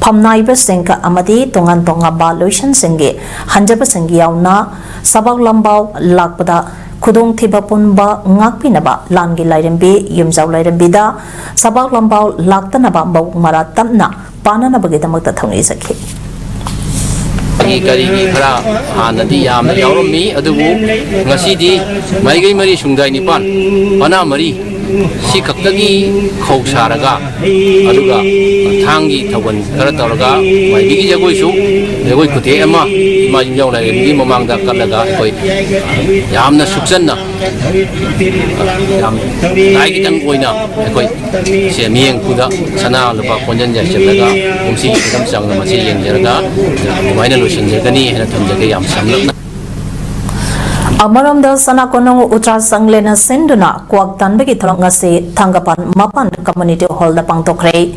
ꯐꯝꯅꯥꯏꯕꯁꯤꯡ ꯑꯃꯗꯤ ꯇꯣꯉꯥꯟ ꯇꯣꯉꯥꯟꯕ ꯂꯣꯏꯁꯪꯁꯤꯡꯒꯤ ꯍꯟꯖꯕꯁꯤꯡ ꯌꯥꯎꯅ ꯁꯕꯥꯛ ꯂꯝꯕꯥꯎ ꯂꯥꯛꯄꯗ ꯈꯨꯗꯣꯡꯊꯤꯕ ꯄꯨꯝꯕ ꯉꯥꯛꯄꯤꯅꯕ ꯂꯥꯟꯒꯤ ꯂꯥꯏꯔꯦꯝꯕꯤ ꯌꯨꯝꯖꯥꯎ ꯂꯥꯏꯔꯦꯝꯕꯤꯗ ꯁꯕꯥꯛ ꯂꯝꯕꯥꯎ ꯂꯥꯛꯇꯅꯕ ꯃꯕꯨꯛ ꯃꯔꯥ ꯇꯞꯅ ꯄꯥꯟꯅꯅꯕꯒꯤꯗꯃꯛꯇ ꯊꯧꯅꯤꯖꯈꯤ꯫ ꯀꯔꯤꯒꯤ ꯈꯔ ꯍꯥꯟꯅꯗꯤ ꯌꯥꯝꯅ ꯌꯥꯎꯔꯝꯃꯤ, ꯑꯗꯨꯕꯨ ꯉꯁꯤꯗꯤ ꯃꯥꯏꯀꯩ ꯃꯔꯤ ꯁꯨꯡꯗꯥꯏ ꯅꯤꯄꯥꯟ ꯃꯅꯥ ꯃꯔꯤ ꯁꯤ ꯈꯛꯇꯒꯤ ꯈꯧ ꯁꯥꯔꯒ, ꯑꯗꯨꯒ ꯊꯥꯡꯒꯤ ꯊꯧꯒꯜ ꯈꯔ ꯇꯧꯔꯒ, ꯃꯥꯏꯕꯤꯒꯤ ꯖꯒꯣꯏꯁꯨ, ꯖꯒꯣꯏ ꯈꯨꯊꯦꯛ ꯑꯃ ꯏꯃꯥ ꯌꯨꯝꯖꯥꯎ ꯂꯥꯏꯔꯦꯝꯕꯤꯒꯤ ꯃꯃꯥꯡꯗ ꯀꯠꯂꯒ ꯑꯩꯈꯣꯏ ꯌꯥꯝꯅ ꯁꯨꯞꯆꯟꯅ, ꯌꯥꯝ ꯂꯥꯏꯒꯤꯇꯪ ꯑꯣꯏꯅ ꯑꯩꯈꯣꯏ ꯁꯦ ꯃꯤꯠꯌꯦꯡ ꯈꯨꯗ ꯁꯅꯥ ꯂꯨꯄꯥ ꯀꯣꯟꯖꯟ ꯌꯥꯏꯁꯜꯂꯒ ꯀꯨꯝꯁꯤꯒꯤ ꯐꯤꯂꯝ ꯆꯪꯅ ꯃꯁꯤ ꯌꯦꯡꯖꯔꯒ ꯑꯗꯨꯃꯥꯏꯅ ꯂꯣꯏꯁꯤꯟꯖꯒꯅꯤ ꯍꯥꯏꯅ ꯊꯝꯖꯒꯦ꯫ ꯌꯥꯝ ꯁꯝꯂꯞꯅ꯫ ꯑꯃꯔꯣꯝꯗ ꯁꯅꯥ ꯀꯣꯅꯨꯡ ꯎꯇ꯭ꯔꯥ ꯆꯪꯂꯦꯟꯅ ꯁꯤꯟꯗꯨꯅ ꯀ꯭ꯋꯥꯛ ꯇꯥꯟꯕꯒꯤ ꯊꯧꯔꯝ ꯉꯁꯤ ꯊꯥꯡꯒꯄꯥꯟ ꯃꯄꯥꯟ ꯀꯝꯃꯨꯅꯤꯇꯤ ꯍꯣꯜꯗ ꯄꯥꯡꯊꯣꯛꯈ꯭ꯔꯦ꯫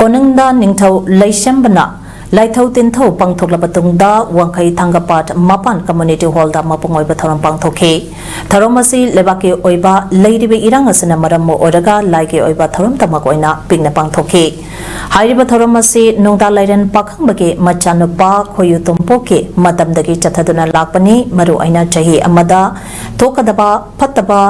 ꯀꯣꯅꯨꯡꯗ ꯅꯤꯡꯊꯧ ꯂꯩꯁꯦꯝꯕꯅ ꯂꯥꯏꯊꯧ ꯇꯤꯟꯊꯧ ꯄꯥꯡꯊꯣꯛꯂꯕ ꯇꯨꯡꯗ ꯋꯥꯡꯈꯩ ꯊꯥꯡꯒꯄꯥꯠ ꯃꯄꯥꯟ ꯀꯝꯃꯨꯅꯤꯇꯤ ꯍꯣꯜꯗ ꯃꯄꯨꯡ ꯑꯣꯏꯕ ꯊꯧꯔꯝ ꯄꯥꯡꯊꯣꯛꯈꯤ꯫ ꯊꯧꯔꯝ ꯑꯁꯤ ꯂꯩꯕꯥꯛꯀꯤ ꯑꯣꯏꯕ ꯂꯩꯔꯤꯕ ꯏꯔꯥꯡ ꯑꯁꯤꯅ ꯃꯔꯝ ꯑꯣꯏꯔꯒ ꯂꯥꯏꯒꯤ ꯑꯣꯏꯕ ꯊꯧꯔꯝꯇꯃꯛ ꯑꯣꯏꯅ ꯄꯤꯛꯅ ꯄꯥꯡꯊꯣꯛꯈꯤ꯫ ꯍꯥꯏꯔꯤꯕ ꯊꯧꯔꯝ ꯑꯁꯤ ꯅꯣꯡꯗꯥ ꯂꯥꯏꯔꯦꯟ ꯄꯥꯈꯪꯕꯒꯤ ꯃꯆꯥꯅꯨꯄꯥ ꯈꯣꯌꯨ ꯇꯣꯝꯄꯣꯛꯀꯤ ꯃꯇꯝꯗꯒꯤ ꯆꯠꯊꯗꯨꯅ ꯂꯥꯛꯄꯅꯤ꯫ ꯃꯔꯨ ꯑꯣꯏꯅ ꯆꯍꯤ ꯑꯃꯗ ꯊꯣꯛꯀꯗꯕ ꯐꯠꯇꯕ,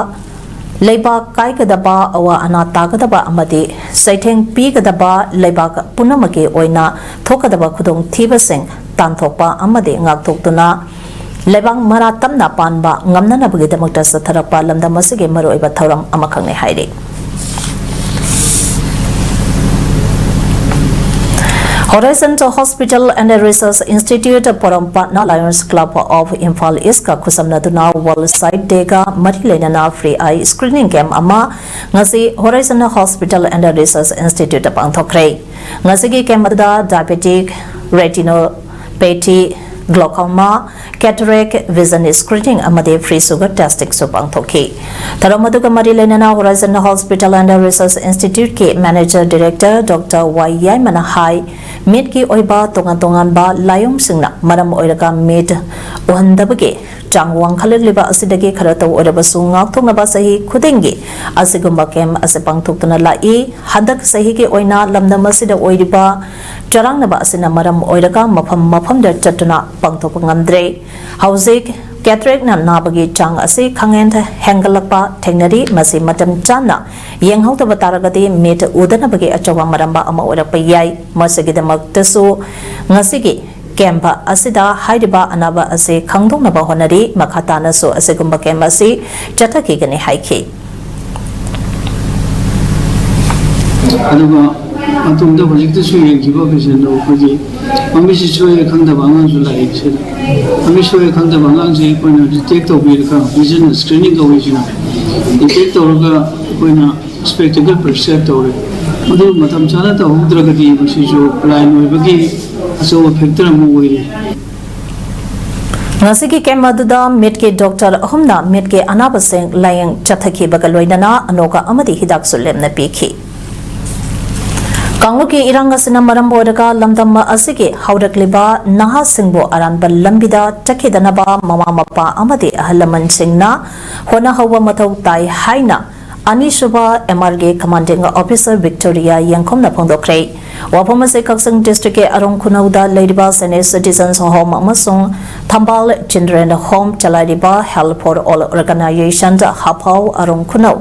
ꯂꯩꯕꯥꯛ ꯀꯥꯏꯒꯗꯕ, ꯑꯋꯥ ꯑꯅꯥ ꯇꯥꯒꯗꯕ ꯑꯃꯗꯤ ꯆꯩꯊꯦꯡ ꯄꯤꯒꯗꯕ ꯂꯩꯕꯥꯛ ꯄꯨꯝꯅꯃꯛꯀꯤ ꯑꯣꯏꯅ ꯊꯣꯛꯀꯗꯕ ꯈꯨꯗꯣꯡꯊꯤꯕꯁꯤꯡ ꯇꯥꯟꯊꯣꯛꯄ ꯑꯃꯗꯤ ꯉꯥꯛꯊꯣꯛꯇꯨꯅ ꯂꯩꯕꯥꯛ ꯃꯔꯥ ꯇꯞꯅ ꯄꯥꯟꯕ ꯉꯝꯅꯅꯕꯒꯤꯗꯃꯛꯇ ꯆꯠꯊꯔꯛꯄ ꯂꯝꯗꯝ ꯑꯁꯤꯒꯤ ꯃꯔꯨꯑꯣꯏꯕ ꯊꯧꯔꯝ ꯑꯃꯈꯛꯅꯤ ꯍꯥꯏꯔꯤ꯫ Horizon Hospital and Research Institute, ꯄꯣꯔꯣꯝꯄꯥꯠꯅ Lions Club of Imphal East ꯀ ꯈꯨꯠꯁꯝꯅꯗꯨꯅ World Sight Day ꯒ ꯃꯔꯤ ꯂꯩꯅꯅ free eye screening camp ꯑꯃ ꯉꯁꯤ Horizon Hospital and Research Institute ꯇ ꯄꯥꯡꯊꯣꯛꯈ꯭ꯔꯦ꯫ ꯉꯁꯤꯒꯤ camp ꯑꯗꯨꯗ diabetic, retinopathy, glaucoma, cataract, vision screening ꯑꯃꯗꯤ free sugar testing ꯁꯨ ꯄꯥꯡꯊꯣꯛꯈꯤ꯫ ꯊꯧꯔꯝ ꯑꯗꯨꯒ ꯃꯔꯤ ꯂꯩꯅꯅ Horizon Hospital and Research Institute ꯀꯤ Manager Director Doctor ꯋꯥꯏ ꯌꯥꯏꯃꯅ ꯍꯥꯏ, ꯃꯤꯠꯀꯤ ꯑꯣꯏꯕ ꯇꯣꯉꯥꯟ ꯇꯣꯉꯥꯟꯕ ꯂꯥꯏꯑꯣꯡꯁꯤꯡꯅ ꯃꯔꯝ ꯑꯣꯏꯔꯒ ꯃꯤꯠ ꯎꯍꯟꯗꯕꯒꯤ ꯆꯥꯡ ꯋꯥꯡꯈꯠꯂꯛꯂꯤꯕ ꯑꯁꯤꯗꯒꯤ ꯈꯔꯇ ꯑꯣꯏꯔꯕꯁꯨ ꯉꯥꯛꯊꯣꯛꯅꯕ ꯆꯍꯤ ꯈꯨꯗꯤꯡꯒꯤ ꯑꯁꯤꯒꯨꯝꯕ camp ꯑꯁꯤ ꯄꯥꯡꯊꯣꯛꯇꯨꯅ ꯂꯥꯛꯏ꯫ ꯍꯟꯗꯛ ꯆꯍꯤꯒꯤ ꯑꯣꯏꯅ ꯂꯝꯗꯝ ꯑꯁꯤꯗ ꯑꯣꯏꯔꯤꯕ ꯆꯔꯥꯡꯅꯕ ꯑꯁꯤꯅ ꯃꯔꯝ ꯑꯣꯏꯔꯒ ꯃꯐꯝ ꯃꯐꯝꯗ ꯆꯠꯇꯨꯅ ꯄꯥꯡꯊꯣꯛꯄ ꯉꯝꯗ꯭ꯔꯦ꯫ ꯍꯧꯖꯤꯛ cataract ꯅ ꯅꯥꯕꯒꯤ ꯆꯥꯡ ꯑꯁꯤ ꯈꯪꯍꯦꯟ ꯍꯦꯟꯒꯠꯂꯛꯄ ꯊꯦꯡꯅꯔꯤ꯫ ꯃꯁꯤ ꯃꯇꯝ ꯆꯥꯅ ꯌꯦꯡꯍꯧꯗꯕ ꯇꯥꯔꯒꯗꯤ ꯃꯤꯠ ꯎꯗꯅꯕꯒꯤ ꯑꯆꯧꯕ ꯃꯔꯝꯕ ꯑꯃ ꯑꯣꯏꯔꯛꯄ ꯌꯥꯏ꯫ ꯃꯁꯤꯒꯤꯗꯃꯛꯇꯁꯨ ꯉꯁꯤꯒꯤ camp ꯑꯁꯤꯗ ꯍꯥꯏꯔꯤꯕ ꯑꯅꯥꯕ ꯑꯁꯤ ꯈꯪꯗꯣꯛꯅꯕ ꯍꯣꯠꯅꯔꯤ꯫ ꯃꯈꯥ ꯇꯥꯅꯁꯨ ꯑꯁꯤꯒꯨꯝꯕ camp ꯑꯁꯤ ꯆꯠꯊꯈꯤꯒꯅꯤ ꯍꯥꯏꯈꯤ꯫ ꯑꯗꯨꯒ ꯃꯇꯨꯡꯗ ꯍꯧꯖꯤꯛꯇꯁꯨ ꯌꯦꯡꯈꯤꯕ patient ꯗꯣ ꯑꯩꯈꯣꯏꯒꯤ ꯃꯃꯤꯠꯁꯤ ꯁꯣꯏꯔꯦ ꯈꯪꯗꯕ ꯑꯉꯥꯡꯁꯨ ꯂꯥꯛꯑꯦ꯫ ꯁꯤꯗ ꯃꯃꯤꯠ ꯁꯣꯏꯔꯦ ꯈꯪꯗꯕ ꯑꯉꯥꯡꯁꯤ ꯑꯩꯈꯣꯏꯅ detect ꯇꯧꯕꯤꯔꯒ, vision screening ꯀꯧꯏꯁꯤꯅ detect ꯇꯧꯔꯒ ꯑꯩꯈꯣꯏꯅ spectacle prescribe ꯇꯧꯔꯦ꯫ ꯃꯗꯨ ꯃꯇꯝ ꯆꯥꯅ ꯇꯧꯍꯧꯗ꯭ꯔꯒꯗꯤ ꯃꯁꯤꯁꯨ blind ꯑꯣꯏꯕꯒꯤ ꯑꯆꯧꯕ factor ꯑꯃ ꯑꯣꯏꯔꯤ꯫ ꯉꯁꯤꯒꯤ camp ꯑꯗꯨꯗ ꯃꯤꯠꯀꯤ doctor ꯑꯍꯨꯝꯅ ꯃꯤꯠꯀꯤ ꯑꯅꯥꯕꯁꯤꯡ ꯂꯥꯌꯦꯡ ꯆꯠꯊꯈꯤꯕꯒ ꯂꯣꯏꯅꯅ ꯑꯅꯣꯛꯀ ꯑꯃꯗꯤ ꯍꯤꯗꯥꯛꯁꯨ ꯂꯦꯝꯅ ꯄꯤꯈꯤ꯫ ꯀꯥꯡꯂꯨꯞꯀꯤ ꯏꯔꯥꯡ ꯑꯁꯤꯅ ꯃꯔꯝ ꯑꯣꯏꯔꯒ ꯂꯝꯗꯝ ꯑꯁꯤꯒꯤ ꯍꯧꯔꯛꯂꯤꯕ ꯅꯍꯥꯁꯤꯡꯕꯨ ꯑꯔꯥꯟꯕ ꯂꯝꯕꯤꯗ ꯆꯠꯈꯤꯗꯅꯕ ꯃꯃꯥ ꯃꯄꯥ ꯑꯃꯗꯤ ꯑꯍꯜ ꯂꯃꯟꯁꯤꯡꯅ ꯍꯣꯠꯅꯍꯧꯕ ꯃꯊꯧ ꯇꯥꯏ ꯍꯥꯏꯅ ꯑꯅꯤꯁꯨꯕ M R ꯒꯤ commanding officer Victoria ꯌꯦꯡꯈꯣꯝꯅ ꯐꯣꯡꯗꯣꯛꯈ꯭ꯔꯦ꯫ ꯋꯥꯐꯝ ꯑꯁꯤ ꯀꯛꯆꯤꯡ district ꯀꯤ ꯑꯔꯣꯡ ꯈꯨꯅꯧꯗ ꯂꯩꯔꯤꯕ Senior Citizens Home ꯑꯃꯁꯨꯡ ꯊꯝꯕꯥꯜ Children Home ꯆꯂꯥꯏꯔꯤꯕ Health for All Organization ꯍꯥꯐꯥꯎ ꯑꯔꯣꯡ ꯈꯨꯅꯧ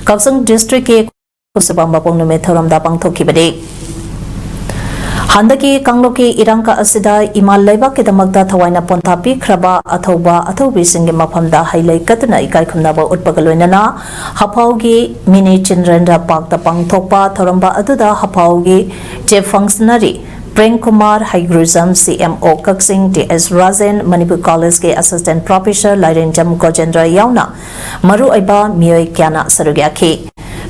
Kakching district ꯀꯤ ꯀꯨꯟꯁꯨꯕ ꯃꯄꯣꯛ ꯅꯨꯃꯤꯠ ꯊꯧꯔꯝꯗ ꯄꯥꯡꯊꯣꯛꯈꯤꯕꯅꯤ꯫ ꯍꯟꯗꯛꯀꯤ ꯀꯥꯡꯂꯨꯞꯀꯤ ꯏꯔꯥꯡꯀ ꯑꯁꯤꯗ ꯏꯃꯥ ꯂꯩꯕꯥꯛꯀꯤꯗꯃꯛꯇ ꯊꯋꯥꯏꯅ ꯄꯣꯟꯊꯥ ꯄꯤꯈ꯭ꯔꯕ ꯑꯊꯧꯕ ꯑꯊꯧꯕꯤꯁꯤꯡꯒꯤ ꯃꯐꯝꯗ ꯍꯩꯂꯩ ꯀꯠꯇꯨꯅ ꯏꯀꯥꯏ ꯈꯨꯝꯅꯕ ꯎꯠꯄꯒ ꯂꯣꯏꯅꯅ ꯍꯐꯥꯎꯒꯤ Mini Children Park ꯇ ꯄꯥꯡꯊꯣꯛꯄ ꯊꯧꯔꯝ ꯑꯗꯨꯗ ꯍꯐꯥꯎꯒꯤ Chief Functionary Prem Kumar, Heigrujam C M O Kakching T S Rajen, Manipur College ꯀꯤ Assistant Professor ꯂꯥꯏꯔꯦꯟꯖꯝ ꯒꯣꯖꯦꯟꯗ꯭ꯔ ꯌꯥꯎꯅ ꯃꯔꯨꯑꯣꯏꯕ ꯃꯤꯑꯣꯏ ꯀꯌꯥꯅ ꯁꯔꯨꯛ ꯌꯥꯈꯤ꯫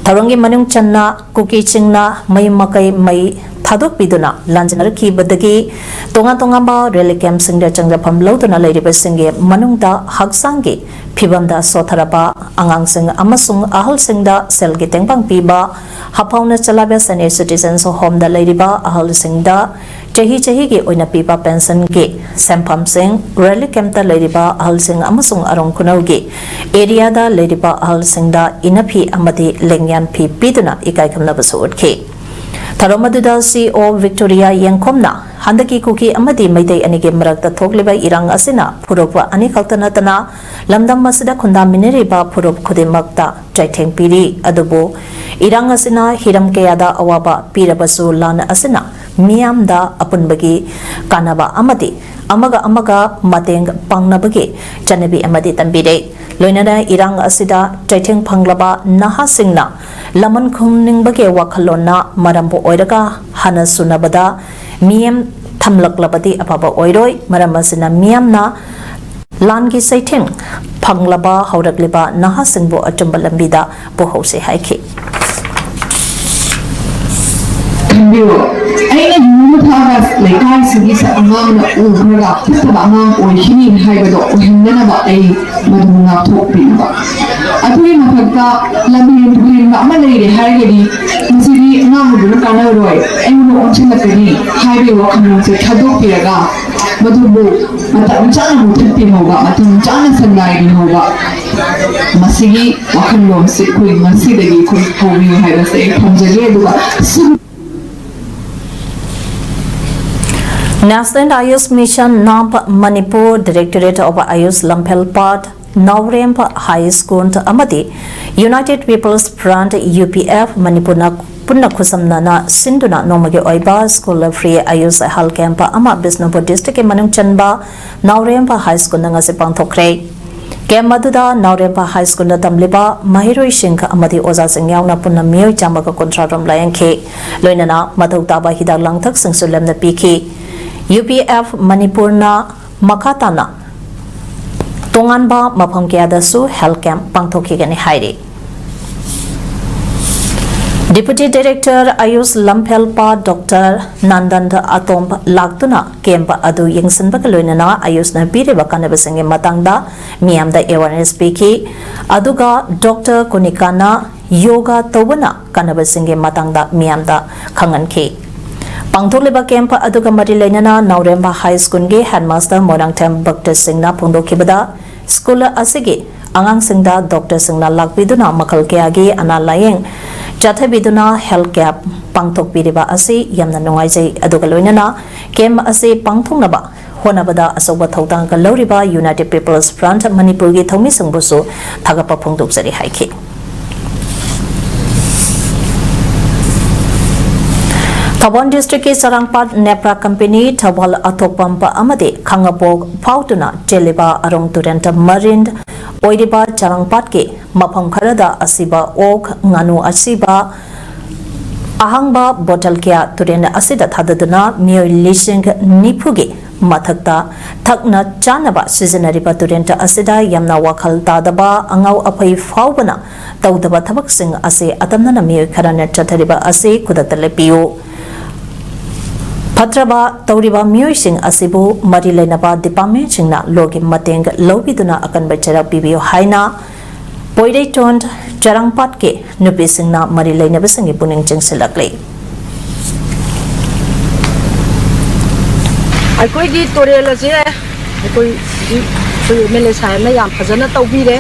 ꯊꯧꯔꯝꯒꯤ ꯃꯅꯨꯡ ꯆꯟꯅ ꯀꯨꯀꯤ ꯆꯤꯡꯅ ꯃꯌꯨꯝ ꯃꯀꯩ ꯃꯩ ꯊꯥꯗꯣꯛꯄꯤꯗꯨꯅ ꯂꯥꯟꯖꯦꯟꯅꯔꯛꯈꯤꯕꯗꯒꯤ ꯇꯣꯉꯥꯟ ꯇꯣꯉꯥꯟꯕ relief camp ꯁꯤꯡꯗ ꯆꯪꯖꯐꯝ ꯂꯧꯗꯨꯅ ꯂꯩꯔꯤꯕꯁꯤꯡꯒꯤ ꯃꯅꯨꯡꯗ ꯍꯛꯆꯥꯡꯒꯤ ꯐꯤꯕꯝꯗ ꯁꯣꯠꯊꯔꯕ ꯑꯉꯥꯡꯁꯤꯡ ꯑꯃꯁꯨꯡ ꯑꯍꯜꯁꯤꯡꯗ ꯁꯦꯜꯒꯤ ꯇꯦꯡꯕꯥꯡ ꯄꯤꯕ, ꯍꯥꯐꯥꯎꯅ ꯆꯂꯥꯏꯕ Senior Citizens Home ꯗ ꯂꯩꯔꯤꯕ ꯑꯍꯜꯁꯤꯡꯗ ꯆꯍꯤ ꯆꯍꯤꯒꯤ ꯑꯣꯏꯅ ꯄꯤꯕ pension ꯒꯤ ꯁꯦꯟꯐꯝꯁꯤꯡ, relief camp ꯇ ꯂꯩꯔꯤꯕ ꯑꯍꯜꯁꯤꯡ ꯑꯃꯁꯨꯡ ꯑꯔꯣꯡ ꯈꯨꯅꯧꯒꯤ area ꯗ ꯂꯩꯔꯤꯕ ꯑꯍꯜꯁꯤꯡꯗ ꯏꯅꯐꯤ ꯑꯃꯗꯤ ꯂꯦꯡꯌꯥꯟ ꯐꯤ ꯄꯤꯗꯨꯅ ꯏꯀꯥꯏ ꯈꯨꯝꯅꯕꯁꯨ ꯎꯠꯈꯤ꯫ ꯊꯧꯔꯝ ꯑꯗꯨꯗ C O Victoria ꯌꯦꯡꯈꯣꯝꯅ ꯍꯟꯗꯛꯀꯤ ꯀꯨꯀꯤ ꯑꯃꯗꯤ ꯃꯩꯇꯩ ꯑꯅꯤꯒꯤ ꯃꯔꯛꯇ ꯊꯣꯛꯂꯤꯕ ꯏꯔꯥꯡ ꯑꯁꯤꯅ ꯐꯨꯔꯨꯞ ꯑꯅꯤꯈꯛꯇ ꯅꯠꯇꯅ ꯂꯝꯗꯝ ꯑꯁꯤꯗ ꯈꯨꯟꯗꯥꯃꯤꯟꯅꯔꯤꯕ ꯐꯨꯔꯨꯞ ꯈꯨꯗꯤꯡꯃꯛꯇ ꯆꯩꯊꯦꯡ ꯄꯤꯔꯤ꯫ ꯑꯗꯨꯕꯨ ꯏꯔꯥꯡ ꯑꯁꯤꯅ ꯍꯤꯔꯝ ꯀꯌꯥꯗ ꯑꯋꯥꯕ ꯄꯤꯔꯕꯁꯨ ꯂꯥꯟ ꯑꯁꯤꯅ ꯃꯤꯌꯥꯝꯗ ꯑꯄꯨꯟꯕꯒꯤ ꯀꯥꯟꯅꯕ ꯑꯃꯗꯤ ꯑꯃꯒ ꯑꯃꯒ ꯃꯇꯦꯡ ꯄꯥꯡꯅꯕꯒꯤ ꯆꯠꯅꯕꯤ ꯑꯃꯗꯤ ꯇꯝꯕꯤꯔꯦ꯫ ꯂꯣꯏꯅꯅ ꯏꯔꯥꯡ ꯑꯁꯤꯗ ꯆꯩꯊꯦꯡ ꯐꯪꯂꯕ ꯅꯍꯥꯁꯤꯡꯅ ꯂꯃꯟ ꯈꯨꯝꯅꯤꯡꯕꯒꯤ ꯋꯥꯈꯜꯂꯣꯟꯅ ꯃꯔꯝꯕꯨ ꯑꯣꯏꯔꯒ ꯍꯟꯅ ꯁꯨꯅꯕꯗ ꯃꯤꯌꯦꯝ ꯊꯝꯂꯛꯂꯕꯗꯤ ꯑꯐꯕ ꯑꯣꯏꯔꯣꯏ꯫ ꯃꯔꯝ ꯑꯁꯤꯅ ꯃꯤꯌꯥꯝꯅ ꯂꯥꯟꯒꯤ ꯆꯩꯊꯦꯡ ꯐꯪꯂꯕ ꯍꯧꯔꯛꯂꯤꯕ ꯅꯍꯥꯁꯤꯡꯕꯨ ꯑꯆꯨꯝꯕ ꯂꯝꯕꯤꯗ ꯄꯨꯍꯧꯁꯤ ꯍꯥꯏꯈꯤ꯫ ꯈꯟꯕꯤꯌꯨ, ꯑꯩꯅ ꯌꯨ ꯑꯃ ꯊꯛꯑꯒ ꯂꯩꯀꯥꯏꯁꯤꯒꯤ ꯁꯛ ꯑꯉꯥꯡꯅ ꯎꯈ꯭ꯔꯒ ꯐꯠꯇꯕ ꯑꯉꯥꯡ ꯑꯣꯏꯈꯤꯅꯤ ꯍꯥꯏꯕꯗꯣ ꯑꯣꯏꯍꯟꯗꯅꯕ ꯑꯩ ꯃꯗꯨ ꯉꯥꯛꯊꯣꯛꯄꯤꯅꯕ꯫ ꯑꯗꯨꯒꯤ ꯃꯊꯛꯇ ꯂꯝꯍꯦꯟ ꯇꯨꯍꯦꯟꯕ ꯑꯃ ꯂꯩꯔꯦ ꯍꯥꯏꯔꯒꯗꯤ ꯃꯁꯤꯗꯤ ꯑꯉꯥꯡ ꯑꯗꯨꯅ ꯀꯥꯟꯅꯔꯣꯏ, ꯑꯩꯉꯣꯟꯗ ꯑꯣꯟꯁꯤꯜꯂꯛꯀꯅꯤ ꯍꯥꯏꯕꯒꯤ ꯋꯥꯈꯜꯂꯣꯟꯁꯦ ꯊꯥꯗꯣꯛꯄꯤꯔꯒ ꯃꯗꯨꯕꯨ ꯃꯇꯝ ꯆꯥꯅ ꯃꯨꯊꯠꯄꯤꯍꯧꯕ, ꯃꯇꯝ ꯆꯥꯅ ꯁꯟꯗꯥꯏꯕꯤꯍꯧꯕ, ꯃꯁꯤꯒꯤ ꯋꯥꯈꯜꯂꯣꯟꯁꯤ ꯑꯩꯈꯣꯏ ꯉꯁꯤꯗꯒꯤ ꯑꯩꯈꯣꯏ ꯍꯧꯕꯤꯌꯨ ꯍꯥꯏꯕꯁꯦ ꯑꯩ ꯊꯝꯖꯒꯦ꯫ ꯑꯗꯨꯒ ꯁꯤꯒꯤ National Ayush Mission, NAP, Manipur, Directorate of Ayush Lamphel Part, Naorempa High School ꯑꯃꯗꯤ United People's Front, U P F, ꯃꯅꯤꯄꯨꯔꯅ ꯄꯨꯟꯅ ꯈꯨꯠꯁꯝꯅꯅ ꯁꯤꯟꯗꯨꯅ ꯅꯣꯡꯃꯒꯤ ꯑꯣꯏꯕ school free Ayush health camp ꯑꯃ ꯕꯤꯁꯅꯨꯄꯨꯔ district ꯀꯤ ꯃꯅꯨꯡ ꯆꯟꯕ ꯅꯥꯎꯔꯦꯝꯄ High School ꯗ ꯉꯁꯤ ꯄꯥꯡꯊꯣꯛꯈ꯭ꯔꯦ꯫ Camp ꯑꯗꯨꯗ ꯅꯥꯎꯔꯦꯝꯄ High School ꯗ ꯇꯝꯂꯤꯕ ꯃꯍꯩꯔꯣꯏꯁꯤꯡ ꯑꯃꯗꯤ ꯑꯣꯖꯥꯁꯤꯡ ꯌꯥꯎꯅ ꯄꯨꯟꯅ ꯃꯤꯑꯣꯏ ꯆꯥꯝꯃꯒ ꯀꯨꯟꯊ꯭ꯔꯥ ꯔꯣꯝ ꯂꯥꯌꯦꯡꯈꯤ꯫ ꯂꯣꯏꯅꯅ ꯃꯊꯧ ꯇꯥꯕ ꯍꯤꯗꯥꯛ ꯂꯥꯡꯊꯛꯁꯤꯡꯁꯨ ꯂꯦꯝꯅ ꯄꯤꯈꯤ꯫ U P F ꯃꯅꯤꯄꯨꯔꯅ ꯃꯈꯥ ꯇꯥꯅ ꯇꯣꯉꯥꯟꯕ ꯃꯐꯝ ꯀꯌꯥꯗꯁꯨ health camp ꯄꯥꯡꯊꯣꯛꯈꯤꯒꯅꯤ ꯍꯥꯏꯔꯤ꯫ Deputy Director Ayush ꯂꯝꯐꯦꯜꯄꯥ Doctor ꯅꯥꯟꯗꯟ ꯑꯇꯣꯝ ꯂꯥꯛꯇꯨꯅ camp ꯑꯗꯨ ꯌꯦꯡꯁꯤꯟꯕꯒ ꯂꯣꯏꯅꯅ ꯑꯌꯨꯁꯅ ꯄꯤꯔꯤꯕ ꯀꯥꯟꯅꯕꯁꯤꯡꯒꯤ ꯃꯇꯥꯡꯗ ꯃꯤꯌꯥꯝꯗ awareness ꯄꯤꯈꯤ꯫ ꯑꯗꯨꯒ Doctor ꯀꯨꯅꯤꯀꯥꯅ yoga ꯇꯧꯕꯅ ꯀꯥꯟꯅꯕꯁꯤꯡꯒꯤ ꯃꯇꯥꯡꯗ ꯃꯤꯌꯥꯝꯗ ꯈꯪꯍꯟꯈꯤ꯫ ꯄꯥꯡꯊꯣꯛꯂꯤꯕ camp ꯑꯗꯨꯒ ꯃꯔꯤ ꯂꯩꯅꯅ ꯅꯥꯎꯔꯦꯝꯕ High Schoolꯒꯤ headmaster ꯃꯣꯏꯔꯥꯡꯊꯦꯝ ꯚꯛꯇꯁꯤꯡꯅ ꯐꯣꯡꯗꯣꯛꯈꯤꯕꯗ, school ꯑꯁꯤꯒꯤ ꯑꯉꯥꯡꯁꯤꯡꯗ doctorꯁꯤꯡꯅ ꯂꯥꯛꯄꯤꯗꯨꯅ ꯃꯈꯜ ꯀꯌꯥꯒꯤ ꯑꯅꯥ ꯂꯥꯌꯦꯡ ꯆꯠꯊꯕꯤꯗꯨꯅ health camp ꯄꯥꯡꯊꯣꯛꯄꯤꯔꯤꯕ ꯑꯁꯤ ꯌꯥꯝꯅ ꯅꯨꯡꯉꯥꯏꯖꯩ꯫ ꯑꯗꯨꯒ ꯂꯣꯏꯅꯅ camp ꯑꯁꯤ ꯄꯥꯡꯊꯣꯛꯅꯕ ꯍꯣꯠꯅꯕꯗ ꯑꯆꯧꯕ ꯊꯧꯗꯥꯡ ꯂꯧꯔꯤꯕ United People's Front ꯃꯅꯤꯄꯨꯔꯒꯤ ꯊꯧꯃꯤꯁꯤꯡꯕꯨꯁꯨ ꯊꯥꯒꯠꯄ ꯐꯣꯡꯗꯣꯛꯆꯔꯤ ꯍꯥꯏꯈꯤ꯫ ꯊꯧꯕꯥꯜ districtꯀꯤ ꯆꯔꯥꯡꯄꯥꯠ ꯅꯦꯄ꯭ꯔꯥ company, ꯊꯧꯕꯥꯜ ꯑꯊꯣꯛꯄꯝ ꯑꯃꯗꯤ ꯈꯥꯉꯕꯣꯛ ꯐꯥꯎꯗꯨꯅ ꯆꯦꯜꯂꯤꯕ ꯑꯔꯣꯡ ꯇꯨꯔꯦꯜ ꯃꯔꯤꯟ ꯑꯣꯏꯔꯤꯕ ꯆꯔꯥꯡꯄꯥꯠꯀꯤ ꯃꯐꯝ ꯈꯔꯗ ꯑꯁꯤꯕ ꯑꯣꯛ, ꯉꯥꯅꯨ ꯑꯁꯤꯕ, ꯑꯍꯥꯡꯕ bottle ꯀꯌꯥ ꯇꯨꯔꯦꯜ ꯑꯁꯤꯗ ꯊꯥꯗꯗꯨꯅ ꯃꯤꯑꯣꯏ ꯂꯤꯁꯤꯡ ꯅꯤꯐꯨꯒꯤ ꯃꯊꯛꯇ ꯊꯛꯅ ꯆꯥꯅꯕ ꯁꯤꯖꯤꯟꯅꯔꯤꯕ ꯇꯨꯔꯦꯜ ꯑꯁꯤꯗ ꯌꯥꯝꯅ ꯋꯥꯈꯜ ꯇꯥꯗꯕ, ꯑꯉꯥꯎ ꯑꯐꯩ ꯐꯥꯎꯕꯅ ꯇꯧꯗꯕ ꯊꯕꯛꯁꯤꯡ ꯑꯁꯤ ꯑꯇꯝꯅꯅ ꯃꯤꯑꯣꯏ ꯈꯔꯅ ꯆꯠꯊꯔꯤꯕ ꯑꯁꯤ ꯈꯨꯗꯛꯇ ꯂꯦꯞꯄꯤꯌꯨ꯫ ꯐꯠꯇ꯭ꯔꯕ ꯇꯧꯔꯤꯕ ꯃꯤꯑꯣꯏꯁꯤꯡ ꯑꯁꯤꯕꯨ ꯃꯔꯤ ꯂꯩꯅꯕ departmentꯁꯤꯡꯅ lawꯒꯤ ꯃꯇꯦꯡ ꯂꯧꯕꯤꯗꯨꯅ ꯑꯀꯟꯕ ꯆꯩꯔꯥꯛ ꯄꯤꯕꯤꯌꯨ ꯍꯥꯏꯅ ꯄꯣꯏꯔꯩꯇꯣꯟ ꯆꯔꯥꯡꯄꯥꯠꯀꯤ ꯅꯨꯄꯤꯁꯤꯡꯅ ꯃꯔꯤ ꯂꯩꯅꯕꯁꯤꯡꯒꯤ ꯄꯨꯛꯅꯤꯡ ꯆꯤꯡꯁꯤꯜꯂꯛꯂꯤ꯫ ꯑꯩꯈꯣꯏꯒꯤ ꯇꯨꯔꯦꯜ ꯑꯁꯦ ꯑꯩꯈꯣꯏ ꯍꯧꯖꯤꯛ ꯑꯩꯈꯣꯏ MLA ꯁꯥꯍꯦꯕꯅ ꯌꯥꯝ ꯐꯖꯅ ꯇꯧꯕꯤꯔꯦ꯫